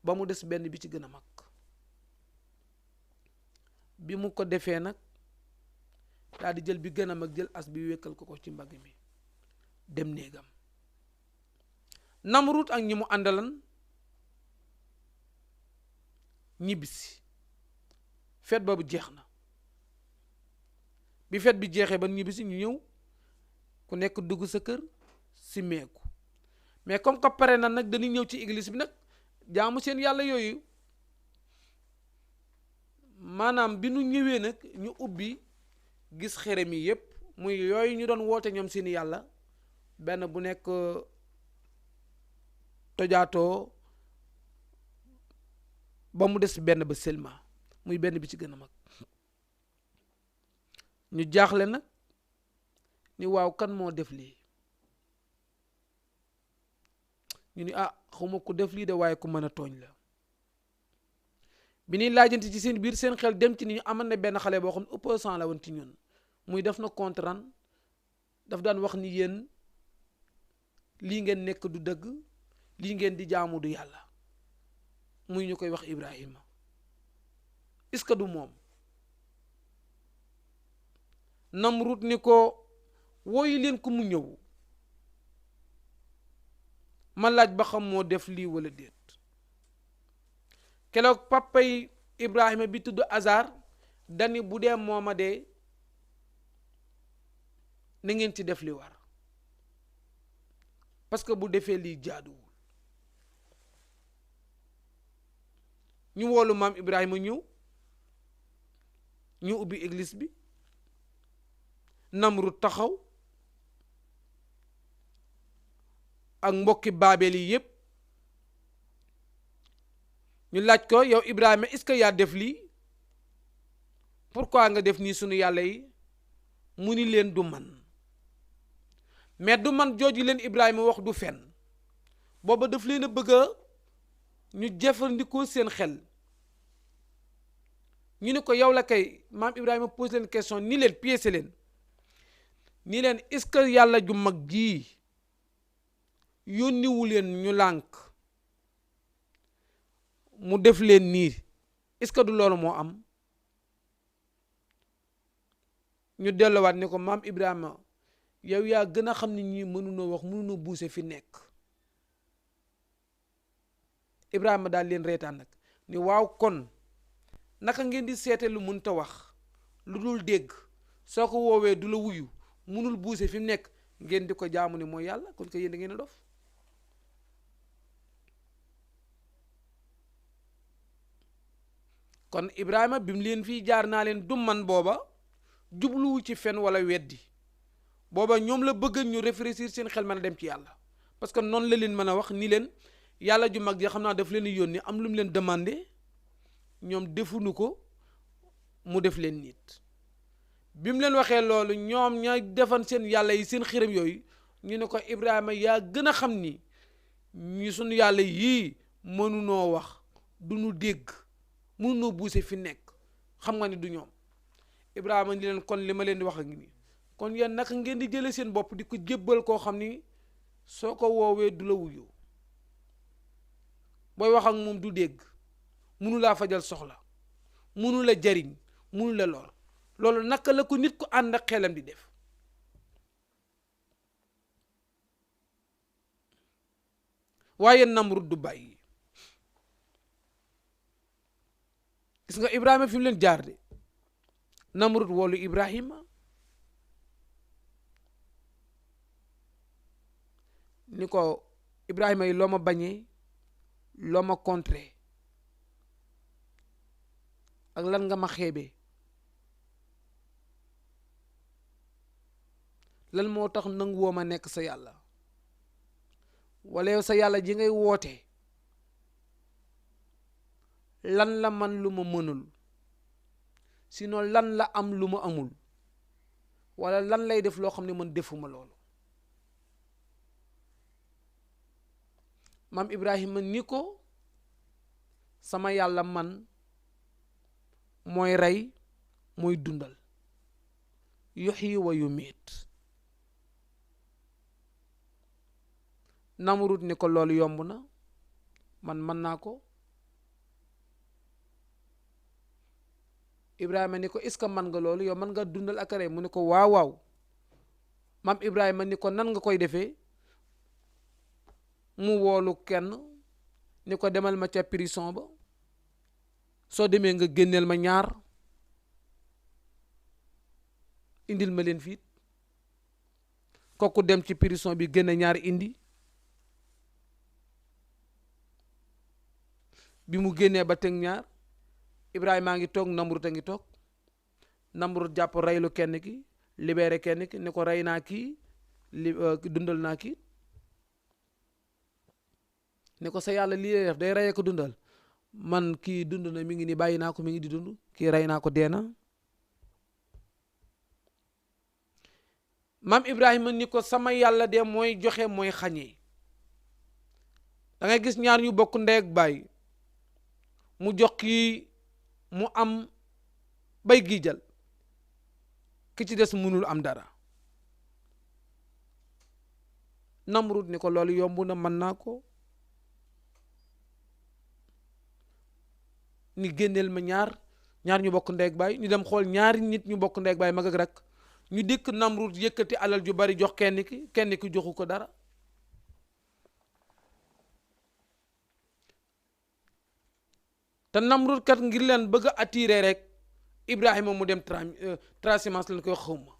[SPEAKER 1] ba mu des benn bi ci gën a mag bi mu ko defee nag daal di jël bi gën a mag jël as bi wékkal ko ci mbagg mi dem néegam. Namrut ak ñi mu àndalan ñibbisi feet boobu jeex na bi feet bi jeexee ba ñibbisi ñu ñëw ku nekk dugg sa kër si meeku mais comme que pare na nag dañuy ñëw ci église bi nag jaamu seen yàlla yooyu maanaam bi nu ñëwee nag ñu ubbi gis xerem yi yépp muy yooyu ñu doon woote ñoom seeni yàlla benn bu nekk tojaatoo ba mu des benn ba seulement muy benn bi ci gën a mag ñu jaaxle nag ni waaw kan moo def lii ñu ni xawma ku def lii de waaye ku mën a tooñ la bi ñuy laajante ci seen biir seen xel dem ci ni ñu amal na benn xale boo xam ne opposant la woon ci ñun muy def na contrat daf daan wax ni yéen lii ngeen nekk du dëgg lii ngeen di jaamu du yàlla muy ñu koy wax Ibrahima est-ce que du moom Namrut ni ko wooyu leen ko mu ñëw ma laaj ba xam moo def lii wala déet keroog papay Ibrahima bi tudd Azar dani bu dee mooma dee na ngeen ci def li war parce que bu defee lii jaaduwul ñu woolu maam Ibrahima ñëw ñu ubbi église bi Namrut taxaw ak mbokki baabel yi yépp ñu laaj ko yow Ibrahima est-ce que yaa def lii pourquoi nga def nii sunu yàlla yi mu ni leen du man mais du man jooju leen Ibrahima wax du fen booba daf leen a bëgg a ñu jëfandikoo seen xel ñu ne ko yow la kay maam Ibrahima pose leen question ni leen piécé leen ni leen est-ce que yàlla ju mag jii yónniwu leen ñu lànk mu def leen nii est-ce que du loolu moo am ñu delluwaat ni ko maam Ibrahima yow yaa gën a xam ni ñi mënunoo wax mënunoo buuse fi nekk. Ibrahima daal leen reetaan nag ni waaw kon naka ngeen di seete lu mënta wax lu dul dégg soo ko woowee du la wuyu mënul buuse fi mu nekk ngeen di ko jaamu ni mooy yàlla kon ko yéen da ngeen a dof. kon Ibrahima bi mu leen fii jaar naa leen du man booba jubluwu ci fen wala weddi booba ñoom la bëgg ñu réfléchir seen xel mën a dem ci yàlla parce que noonu la leen mën a wax ni leen yàlla ju mag ji xam naa daf leen yónni am lu mu leen demandé ñoom defuñu ko mu def leen nit bi mu leen waxee loolu ñoom ña defan seen yàlla yi seen xiram yooyu ñu ne ko Ibrahima yaa gën a xam ni ñu suñu yàlla yii mënunoo wax du ñu dégg mënunoo buuse fi nekk xam nga ni du ñoom. Ibrahima ni leen kon li ma leen di wax ak nii kon yéen naka ngeen di jëlee seen bopp di ko jébbal koo xam ni soo ko woowee du la wuyu booy wax ak moom du dégg munu laa fajal soxla munu la jariñ munu la lool loolu naka la ko nit ku ànd ak xelam di def. waaye Namrud du bàyyi gis nga Ibrahima fi mu leen jaar de Namrud woolu Ibrahima ni ko Ibrahima yi loo ma bañee loo ma contré ak lan nga ma xeebee lan moo tax nangu woo ma nekk sa yàlla wala yow sa yàlla ji ngay woote lan la man lu ma mënul sinon lan la am lu ma amul wala lan lay def loo xam ne man defuma loolu. maam Ibrahima ni ko sama yàlla man mooy rey mooy dundal yuhyi wa yumiit. Namrud ni ko loolu yomb na man mën naa ko. Ibrahima ni ko est-ce que man nga loolu yow man nga dundal ak rey mu ne ko waaw waaw. maam Ibrahima ni ko nan nga koy defee mu woolu kenn ni ko demal ma ca prison ba soo demee nga génneel ma ñaar indil ma leen fiit kooku dem ci prison bi génne ñaar indi bi mu génnee ba teg ñaar Ibrahima ngi toog Namrud a ngi toog Namrud jàpp reylu kenn ki libéré kenn ki ni ko rey naa kii dundal naa kii ne ko sa yàlla lii lay def day reyee ko dundal man kii dund na mi ngi ni bàyyi naa ko mi ngi di dund kii rey naa ko dee na. maam Ibrahima ni ko sama yàlla de mooy joxe mooy xañee da ngay gis ñaar ñu bokk ndey ak baay mu jox kii mu am bay gi jël ki ci des mënul am dara. Namrud ni ko loolu yomb na mën naa ko ni génneel ma ñaar ñu bokk ndey ak baay ñu dem xool ñaari nit ñu bokk ndey ak baay mag ak rak ñu dikk Namrud yëkkati alal ju bari jox kenn ki joxu ko dara. te Namrud kat ngir leen bëgg a attirer rek Ibrahima mu dem transhumance lañ koy xawma.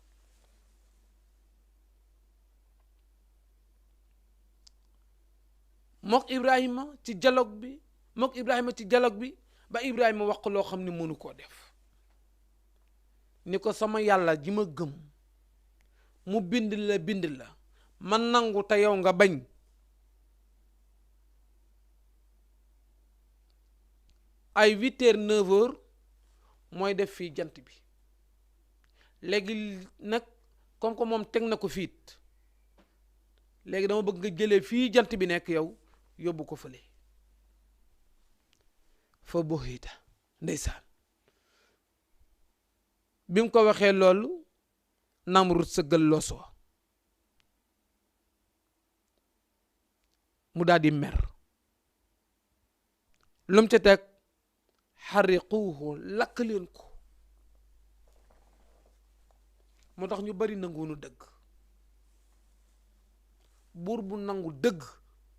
[SPEAKER 1] mook Ibrahima ci dialogue bi ba Ibrahima wax ko loo xam ne mënu koo def ni ko sama yàlla ji ma gëm mu bind la man nangu te yow nga bañ ay 8h 9h mooy def fii jant bi léegi nag comme que moom teg na ko fiit léegi dama bëgg nga jëlee fii jant bi nekk yow yóbbu ko fële fa boxiita ndeysaan bi mu ko waxee loolu Namrud sëggal loosoo mu daal di mer lu mu ca teg xariquuhu lakk leen ko moo tax ñu bari nanguwunu dëgg buur bu nangu dëgg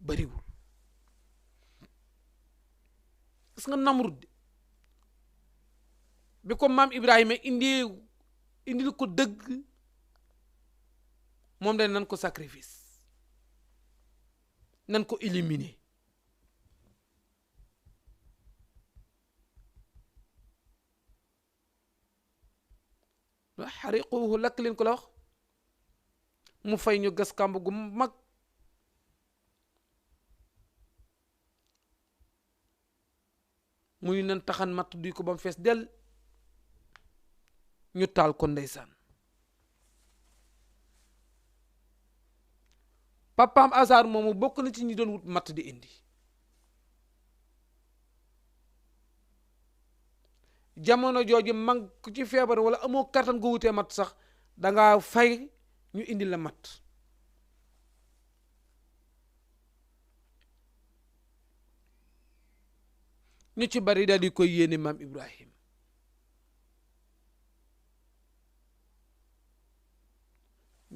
[SPEAKER 1] bariwul gis nga Namrud bi ko maam Ibrahima indil ko dëgg moom dañ nan ko sacrifice nan ko éliminer xariquhu lakk leen ko la wax mu fay ñu gas kàmb gu mag muy nan taxan matt duy ko ba mu fees del ñu taal ko ndeysaan papaam Azar moomu bokk na ci ñi doon wut matt di indi jamono jooju mag ku ci feebar wala amoo kattan gu wutee matt sax danga fay ñu indi la matt ñu ci bari daal di koy yéene maam Ibrahim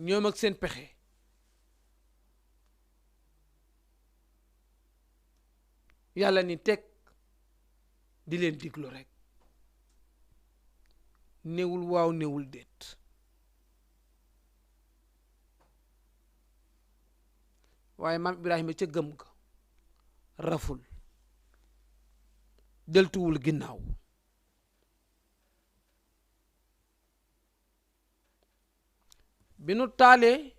[SPEAKER 1] ñoom ak seen pexe yàlla ni teg di leen diglu rek néewul waaw néewul déet waaye maam Ibrahima ca gëm ga raful deltuwul ginnaaw bi nu taalee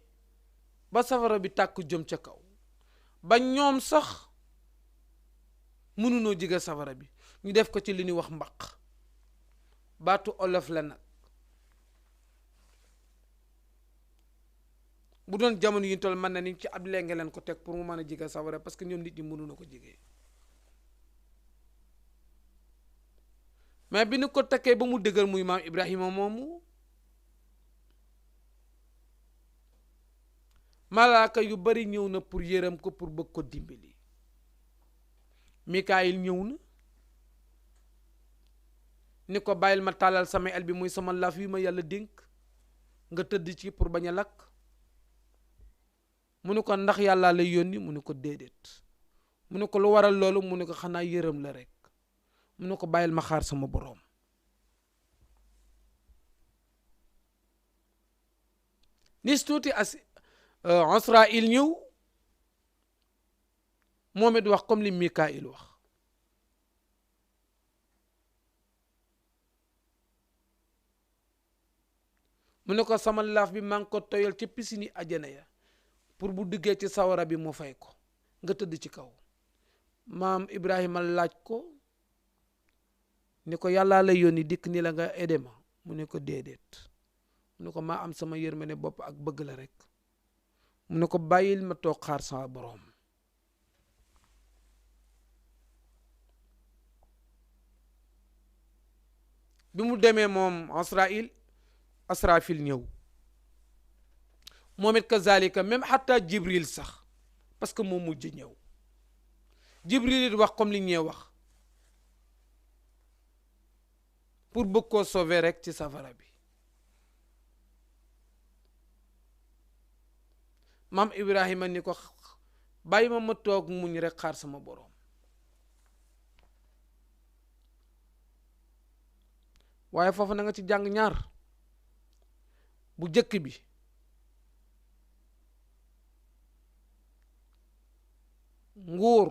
[SPEAKER 1] ba safara bi tàkk jëm ca kaw ba ñoom sax mënunoo jige safara bi ñu def ko ci li ñuy wax mbaq baatu olof la nag bu doon jamono yi toll mën na ni ci ab lenge leen ko teg pour mu mën a jige safara parce que ñoom nit ñi mënuna ko jige mais bi nu ko takkee ba mu dëgër muy maam Ibrahima moomu malaaka yu bari ñëw na pour yërëm ko pour bëgg ko dimbali Mikaayil ñëw na ni ko bàyyil ma tàllal sama el bi muy sama laaf yi ma yàlla dénk nga tëdd ci pour bañ a lakk mu ne ko ndax yàlla lay yónni mu ne ko déedéet mu ne ko lu waral loolu mu ne ko xanaa yërëm la rek mu ne ko bàyyil ma xaar sama boroom nis tuuti Israil ñëw moom it wax comme li Mikaayil wax mu ne ko sama laaf bi maa ngi ko toyal ci pisini ajana ya pour bu duggee ci sawara bi mu fay ko nga tëdd ci kaw maam Ibrahima laaj ko ni ko yàllaa lay yónni dikk ni la nga edema mu ne ko déedéet mu ne ko maa am sama yërmande bopp ak bëgg la rek mu ne ko bàyyil ma toog xaar sama boroom bi mu demee moom Asrafil ñëw moom it kazalika même xataa Jibril sax parce que moo mujj ñëw Jibril it wax comme li ñee wax pour bëgg koo sauver rek ci safara bi maam Ibrahima ni ko bàyyi ma toog muñ rek xaar sama boroom waaye foofu na nga ci jàng ñaar bu jëkk bi nguur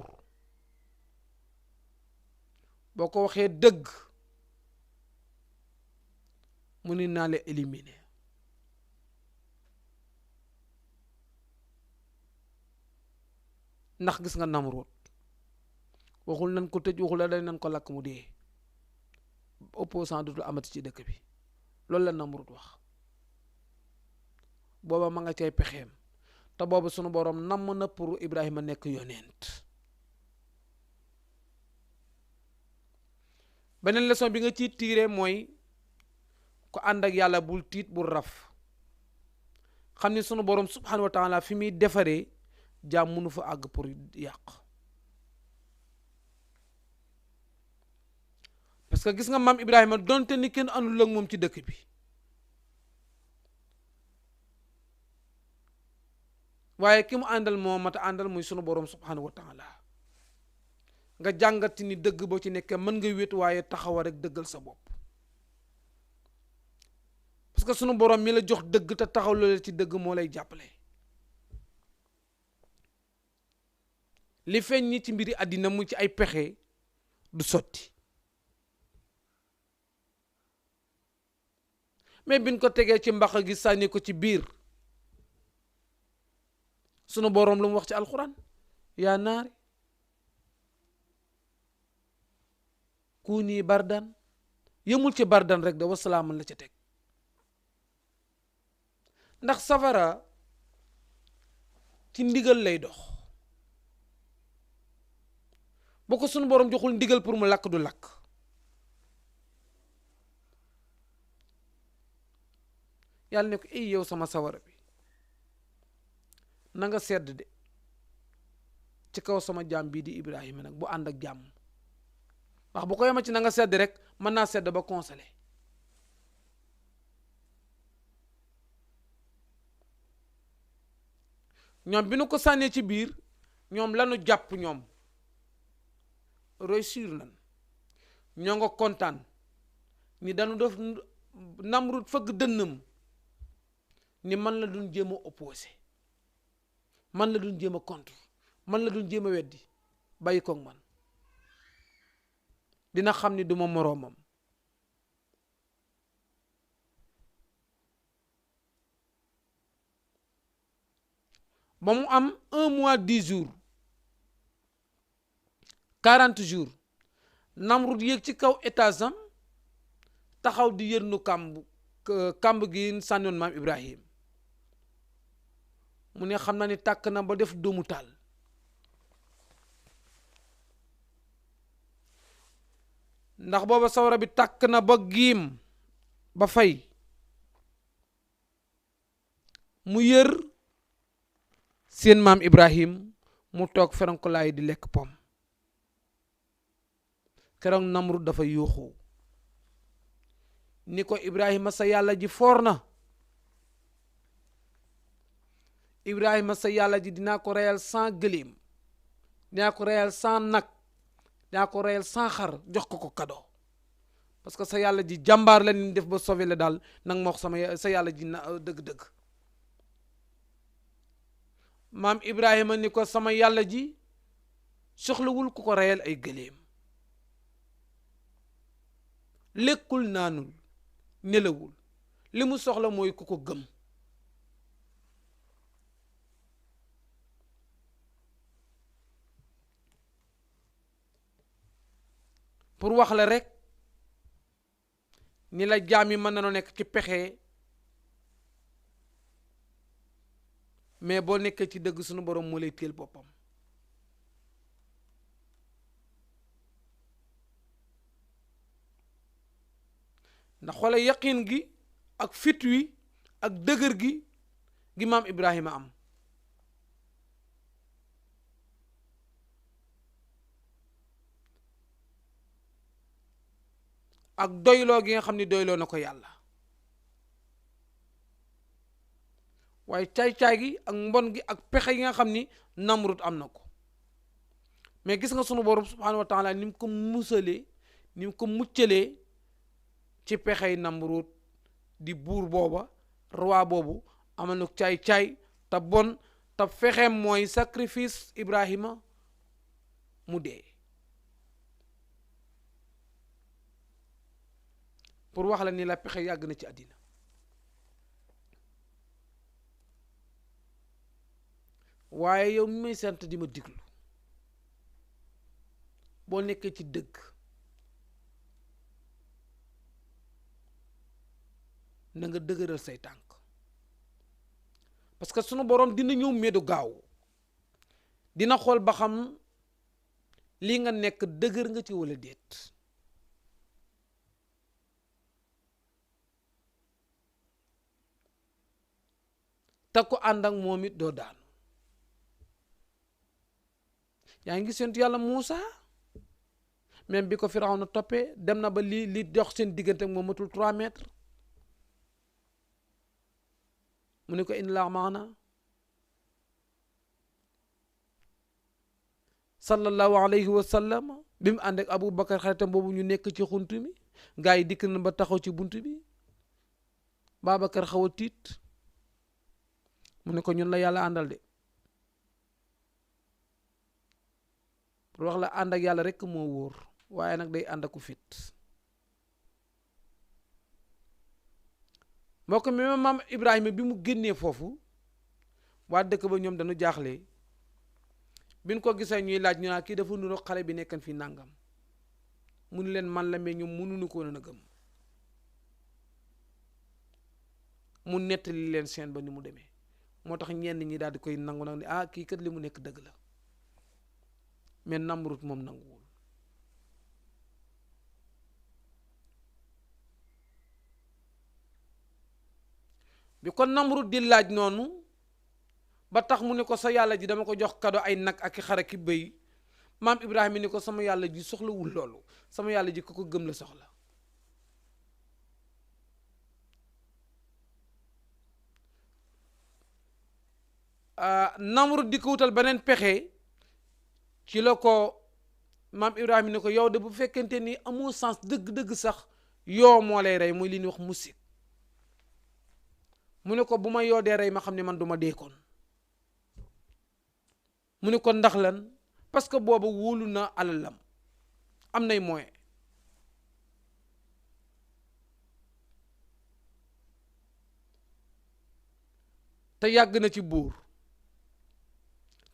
[SPEAKER 1] boo ko waxee dëgg mu ni naa la éliminer ndax gis nga Namrud waxul nan ko tëj waxul la dañ nan ko lakk mu dee opposant dootul amati ci dëkk bi loolu la Namrud wax booba ma nga cay pexeem te booba sunu boroom namm na pour Ibrahima nekk yonent beneen leçon bi nga ciy tiire mooy ko ànd ak yàlla bul tiit bul raf xam ni sunu boroom subhanahu wa taala fi muy defaree jaam mënu fa àgg pour yàq parce que gis nga maam Ibrahima donte ni kenn àndul ak moom ci dëkk bi waaye ki mu àndal moo mat a àndal muy sunu borom subhanahu wa taala. nga jàngati ni dëgg boo ci nekkee mën nga wét waaye taxawa rek dëggal sa bopp, parce que sunu borom mi la jox dëgg te taxaw la ci dëgg moo lay jàppale. li feeñ ñi ci mbiri àddina mu ci ay pexe du sotti, mais biñ ko tegee ci mbax gi sànni ko ci biir, sunu borom lu mu wax ci alxuraan, yaa naari kuuni bardan, yëmul ci bardan rek da wasalaaman la ca teg. ndax safara ci ndigal lay dox, boo ko sunu borom joxul ndigal pour mu lakk du lakk. yàlla ne ko ay yow sama sawara bi na nga sedd de ci kaw sama jaam bii di Ibrahima nag bu ànd ak jàmm, wax bu ko yema ci na nga sedd rek mën naa sedd ba consolé. ñoom bi nu ko sànnee ci biir, ñoom lanu jàpp, ñoom réussir nan, ñoo nga kontaan ni dañu def Namrud fëgg dënnam ni man la duñ jéem a opposé, man la duñ jéem a contre, man la duñ jéem a weddi, bàyyi koog man, dina xam ni duma moroomam. ba mu am 1 mois 10 jours 40 jours Namrud yéeg ci kaw étage am taxaw di yërnu kàmb gi sànnoon maam Ibrahim. mu ne xam na ni tàkk na ba def doomu taal. ndax booba sawara bi tàkk na ba giim ba fay. mu yër seen maam Ibrahim mu toog ferenkulaay di lekk pom. keroog Namrud dafa yuuxu ni ko Ibrahima sa yàlla ji foor na. Ibrahima sa yàlla ji dinaa ko reyal 100 gëléem, dinaa ko reyal 100 nag, dinaa ko reyal 100 xar jox ko cadeau, parce que sa yàlla ji jàmbaar la ni def ba sauver la daal nag ma wax sa yàlla ji na dëgg-dëgg. maam Ibrahima ni ko sama yàlla ji soxlawul ku ko reyal ay gëléem, lekkul naanul nelawul, li mu soxla mooy ku ko gëm. pour wax la rek ni la jaam yi mën nañoo nekk ci pexe, mais boo nekkee ci dëgg sunu borom moo lay téel boppam. ndax xoolal yaqin gi ak fit wi ak dëgër gi maam Ibrahima am. ak doyloo gi nga xam ni doyloo na ko yàlla. waaye caay-caay gi ak mbon gi ak pexe yi nga xam ni Namrud am na ko, mais gis nga sunu borom subhanahu wa taala ni mu ko musalee, ni mu ko muccalee ci pexey Namrud di buur booba, roi boobu amal na caay-caay te bon te fexeem mooy sacrifice Ibrahima mu dee. pour wax la ni la pexe yàgg na ci àddina. waaye yow mi may sant di ma diglu, boo nekkee ci dëgg na nga dëgëral say tànk, parce que sunu borom dina ñëw medu gaaw, dina xool ba xam li nga nekk dëgër nga ci wala déet. te ko ànd ak moom it doo daanu. yaa ngi séntu yàlla Muusa même bi ko Firawna toppee dem na ba li dox seen diggante ak moom matul 3 mètres. mu ne ko inna Allaaha ma'anaa, sallallahu alayhi wa sallam bi mu ànd ak Aboubacar xaritam boobu ñu nekk ci xunt mi gaa yi dikk na ba taxaw ci bunt bi Babacar xaw a tiit mu ne ko ñun la yàlla àndal de pour wax la ànd ak yàlla rekk moo wóor waaye nag day ànd aku fit mbokk mi maam Ibrahima bi mu génnee foofu waa dëkk ba ñoom dañu jaaxle biñ ko gisee ñuy laaj ñu naa kii dafa nuru xale bi nekkan fii nàngam mu ni leen man la mais ñoom mënuñu ko woon a gëm mu nettali leen seen ba ni mu demee moo tax ñenn ñi daal di koy nangu nag ni ah kii kat li mu nekk dëgg la mais Namrud moom nanguwul bi kon Namrud di laaj noonu ba tax mu ne ko sa yàlla ji dama ko jox kado ay nag ak i xar ak i bëy maam Ibrahima ni ko sama yàlla ji soxlawul loolu sama yàlla ji ko gëm la soxla Namrud di ko wutal beneen pexe ci la ko maam Ibrahima ni ko yow de bu fekkente ni amoo sens dëgg-dëgg sax yoo moo lay rey muy li ñuy wax musik mu ne ko bu ma yoo dee rey ma xam ne man du ma dee kon mu ne ko ndax lan parce que boobu wóolu na alalam am nay moyen te yàgg na ci buur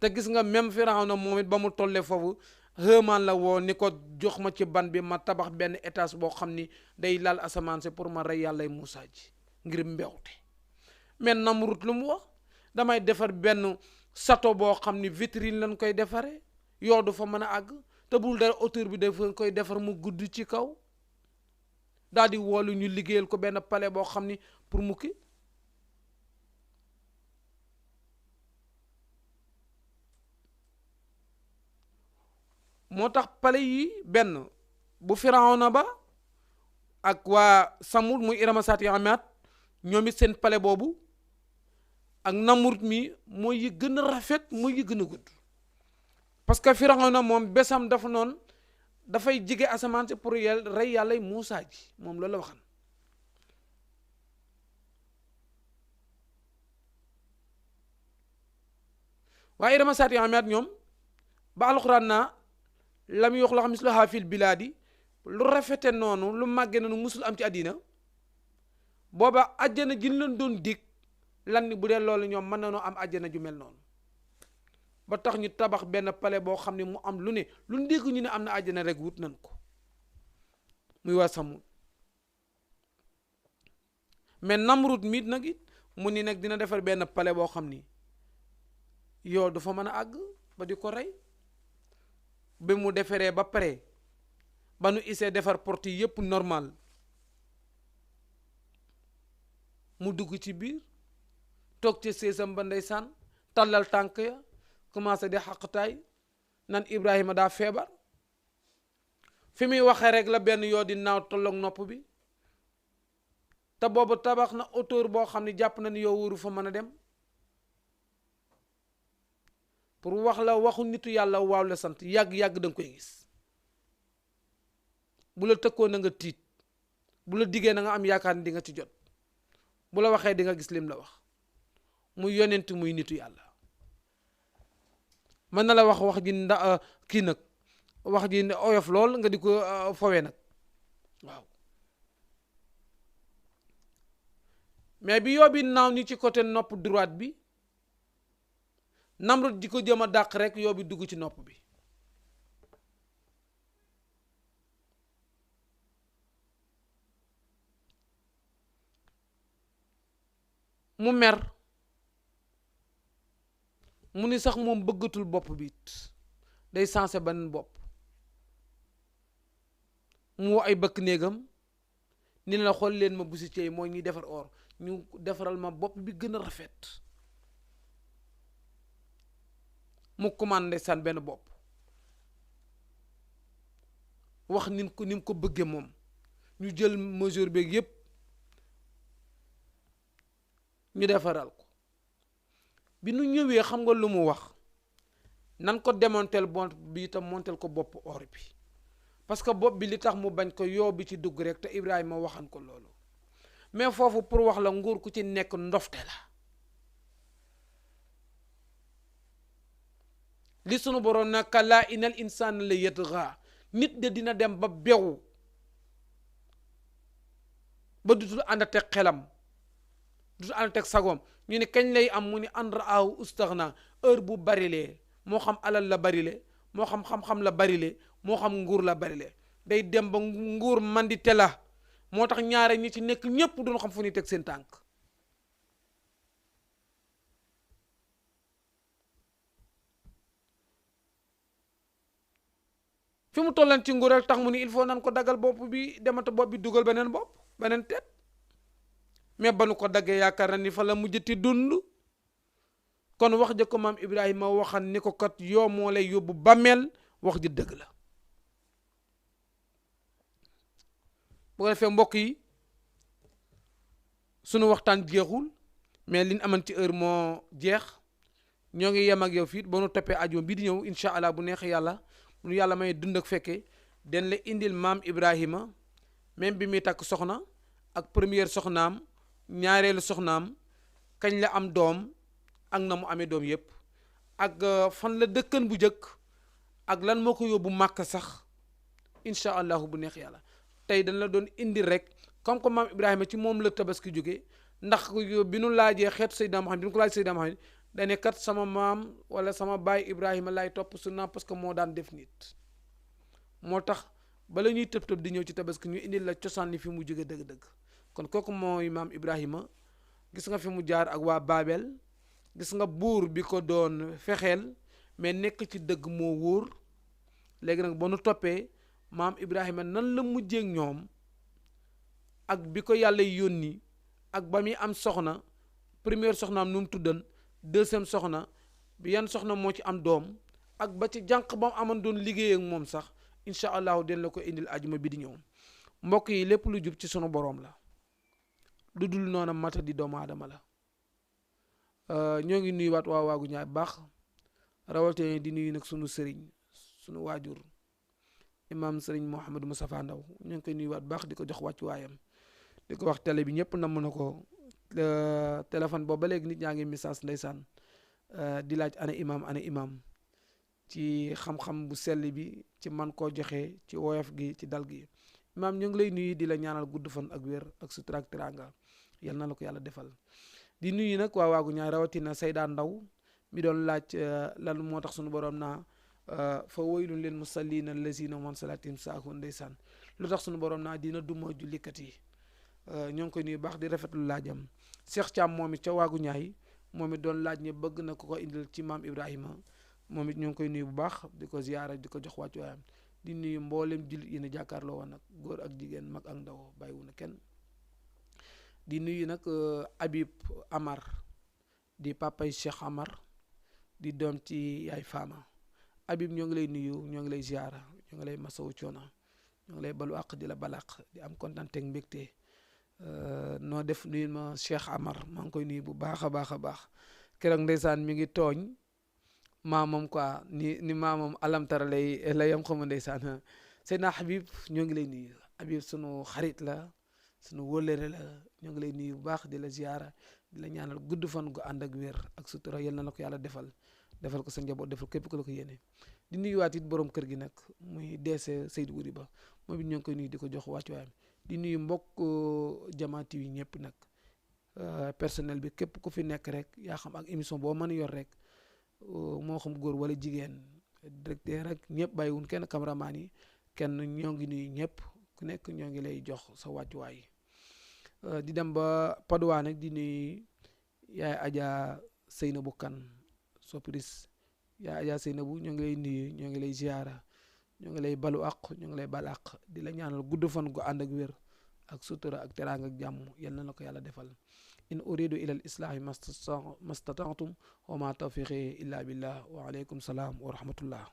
[SPEAKER 1] te gis nga même Firawna moom it ba mu tollee foofu Haamaan la woo ni ko jox ma ci ban bi ma tabax benn étage boo xam ni day laal asamaan si pour ma rey yàllay Muusaa ji ngir mbewte mais Namrud lu mu wax damay defar benn sato boo xam ni vitrine lañ koy defaree yoo du fa mën a àgg te bul dara hauteur bi dafa koy defar mu gudd ci kaw daal di woolu ñu liggéeyal ko benn palais boo xam ni pour mu kii moo tax palais yi benn bu Firawna ba ak waa Samud muy Irama Saati Amaat ñoom it seen palais boobu ak Namrud mi mooy yi gën a rafet mooy yi gën a gudd parce que Firawna moom besam dafa noonu dafay jige asamaan si pour rey yàllay Muusaa ji moom loolu la waxan waaye Irama Saati Amaat ñoom ba alxuraan naa lam yuxlaq misluhaa fil bilaadi lu rafete noonu lu màgge noonu musul am ci àddina booba àjjana ji leen doon dig lan ni bu dee loolu ñoom mën nañoo am àjjana ju mel noonu ba tax ñu tabax benn palais boo xam ne mu am lu ne lu dégg ñu ne am na àjjana rek wut nañ ko muy waa Samud mais Namrud miit nag it mu ni nag dina defar benn palais boo xam ni yow dafa mën a àgg ba di ko rey ba mu defaree ba pare ba nu isee defar porte yépp normal mu dugg ci biir toog ci seesam ba ndeysaan tàllal tànk ya commencé di xaqtaay nan Ibrahima daa feebar fi muy waxee rek la benn yoo di naaw tolloog nopp bi te boobu tabax na hauteur boo xam ne jàpp na ni yow waru fa mën a dem pour wax la waxu nitu yàlla waaw la sant yàgg-yàgg da nga koy gis bu la tëkkoo na nga tiit bu la diggee na nga am yaakaar ni di nga ci jot bu la waxee di nga gis lim la wax muy yonent muy nitu yàlla mën na la wax ji kii nag wax ji oyof lool nga di ko fowee nag waaw mais bi yoo bi naaw ni ci côté nopp droite bi Namrud di ko jëm a dàq rek yoo bi dugg ci nopp bi mu mer mu ni sax moom bëggatul bopp bi it day sensé beneen bopp mu woo ay bëkk néegam ni la xool leen ma busi cey mooy ñuy defar or ñu defaral ma bopp bi gën a rafet mu commandé san benn bopp wax ni mu ko bëggee moom ñu jël mesure beeg yépp ñu defaral ko bi nu ñëwee xam nga lu mu wax nan ko démontel bopp bi itam montel ko bopp or bi parce que bopp bi li tax mu bañ ko yoo bi ci dugg rek te Ibrahima waxan ko loolu mais foofu pour wax la nguur ku ci nekk ndofte la li sunu borom na kallaa innal insaana la yatghaa nit de dina dem ba bew ba dutul ànd ak xelam dutul ànd ak sagoom ñu ne kañ lay am mu ni an raahu ustaghna heure bu barile moo xam alal la barile moo xam xam-xam la barile moo xam nguur la barile day dem ba nguur mandite la moo tax ñaare ñi ci nekk ñépp duñu xam fu ñuy teg seen tànk fi mu tollan ci nguur rek tax mu ni il faut nan ko dagal bopp bi demata bopp bi dugal beneen bopp beneen tet mais ba nu ko daggee yaakaar na ni fa la mujjati dund kon wax ja ko maam Ibrahima waxan ni ko kat yoo moo lay yóbbu bàmmeel wax ji dëgg la bu ko defee mbokk yi sunu waxtaan jeexul mais liñ aman ci heure moo jeex ñoo ngi yem ak yow fii ba nu toppee ajuma bii di ñëw incha allah bu neex yàlla nu yàlla may dund ak fekke den la indil maam Ibrahima même bi muy takk soxna ak première soxnaam ñaareelu soxnaam kañ la am doom ak na mu amee doom yépp ak fan la dëkkan bu njëkk ak lan moo ko yóbbu màkk sax incha allahu bu neex yàlla tey dañ la doon indil rek comme que maam Ibrahima ci moom la tabaski jóge ndax bi nu laajee xeetu Seydina Muhammad bi nu ko laaj Seydina Muhammad dane kat sama maam wala sama baay Ibrahima laay topp sunna parce que moo daan def nit moo tax bala ñuy tëb tëb di ñëw ci tabaski ñu indil la cosaan li fi mu jóge dëgg-dëgg kon kooku mooy maam Ibrahima gis nga fi mu jaar ak waa Babel gis nga buur bi ko doon fexeel mais nekk ci dëgg moo wóor léegi nag ba nu toppee maam Ibrahima nan la mujjee ak ñoom ak bi ko yàlla yónni ak ba muy am soxna première soxnaam nu mu tuddan deuxième soxna bi yan soxna moo ci am doom ak ba ci jànq ba mu amoon doon liggéey ak moom sax incha allahu den la ko indil ajuma bi di ñëw mbokk yi lépp lu jub ci sunu boroom la lu dul noona mata di doomu aadama la ñoo ngi nuyuwaat waa waagu ñaay baax rawatina di nuyu nag sunu sëriñ sunu waajur imam sëriñ Mouhamadou Moustapha Ndaw ñoo ngi koy nuyuwaat baax di ko jox wàccu waayam di ko wax télé bi ñëpp namm na ko téléphone boobu ba léegi nit ñaa ngi message ndeysaan di laaj ana imam ci xam-xam bu sell bi ci man koo joxe ci woyof gi ci dal gi imam ñu ngi lay nuyu di la ñaanal gudd fan ak wér ak sutura ak teraanga yal na la ko yàlla defal di nuyu nag waa waagu ñaay rawatina Seyda Ndaw mi doon laaj lan moo tax suñu borom naa fa waylun lil musallina allazina hum an salatihim saahun ndeysaan lu tax suñu borom naa dina duma jullikat yi ñoo ngi koy nuyu baax di rafetlu laajam Cheikh Thiam moom it ca waagu ñaay moom it doon laaj ñi bëgg na ko indil ci maam Ibrahima moom it ñoo ngi koy nuyu bu baax di ko ziyaara di ko jox wàccu waayam di nuyu mboolem jullit yi ne jàkkaarloo woon nag góor ak jigéen mag ak ndaw bàyyiwu na kenn di nuyu nag Habib Amar di papay Cheikh Amar di doom ci yaay Fama Habib ñoo ngi lay nuyu ñoo ngi lay ziyaara ñoo ngi lay masawu coono ñoo ngi lay balu àq di la balaq di am kontaan teg mbégte noo def nuyu ma Cheikh Amar maa ngi koy nuyu bu baax a baax a baax keroog ndeysaan mi ngi tooñ maamam quoi ni maamam alamtara la yam xama ndeysaan Seydina Habib ñoo ngi lay nuyu Habib sunu xarit la sunu wóllëre la ñoo ngi lay nuyu bu baax di la ziyaara di la ñaanal gudd fan gu ànd ak wér ak sutura yal na la ko yàlla defal ko sa njaboot defal képp ku la ko yéene di nuyuwaat it borom kër gi nag muy deese Seydou Wuri Ba moom it ñoo ngi koy nuyu di ko jox wàccuwaayam di nuyu mbokk Jama TV ñëpp nag personnel bi képp ku fi nekk rek yaa xam ak émission boo mën a yor rek moo xam góor wala jigéen directeur rek ñëpp bàyyiwun kenn cameraman yi kenn ñoo ngi nuyu ñëpp ku nekk ñoo ngi lay jox sa wàccuwaay di dem ba Padoa nag di nuyu yaay Adja Seynabou Kane sopris yaay Adja Seynabou ñoo ngi lay nuyu ñoo ngi lay ziara ñoo ngi lay balu àq ñoo ngi lay bal àq di la ñaanal gudd fan gu ànd ak wér ak sutura ak teraanga ak jàmm yal na la ko yàlla defal in uridu ila al islahi mastata'tum wa ma tawfiqi illa billah wa alaykum salaam wa rahmatullah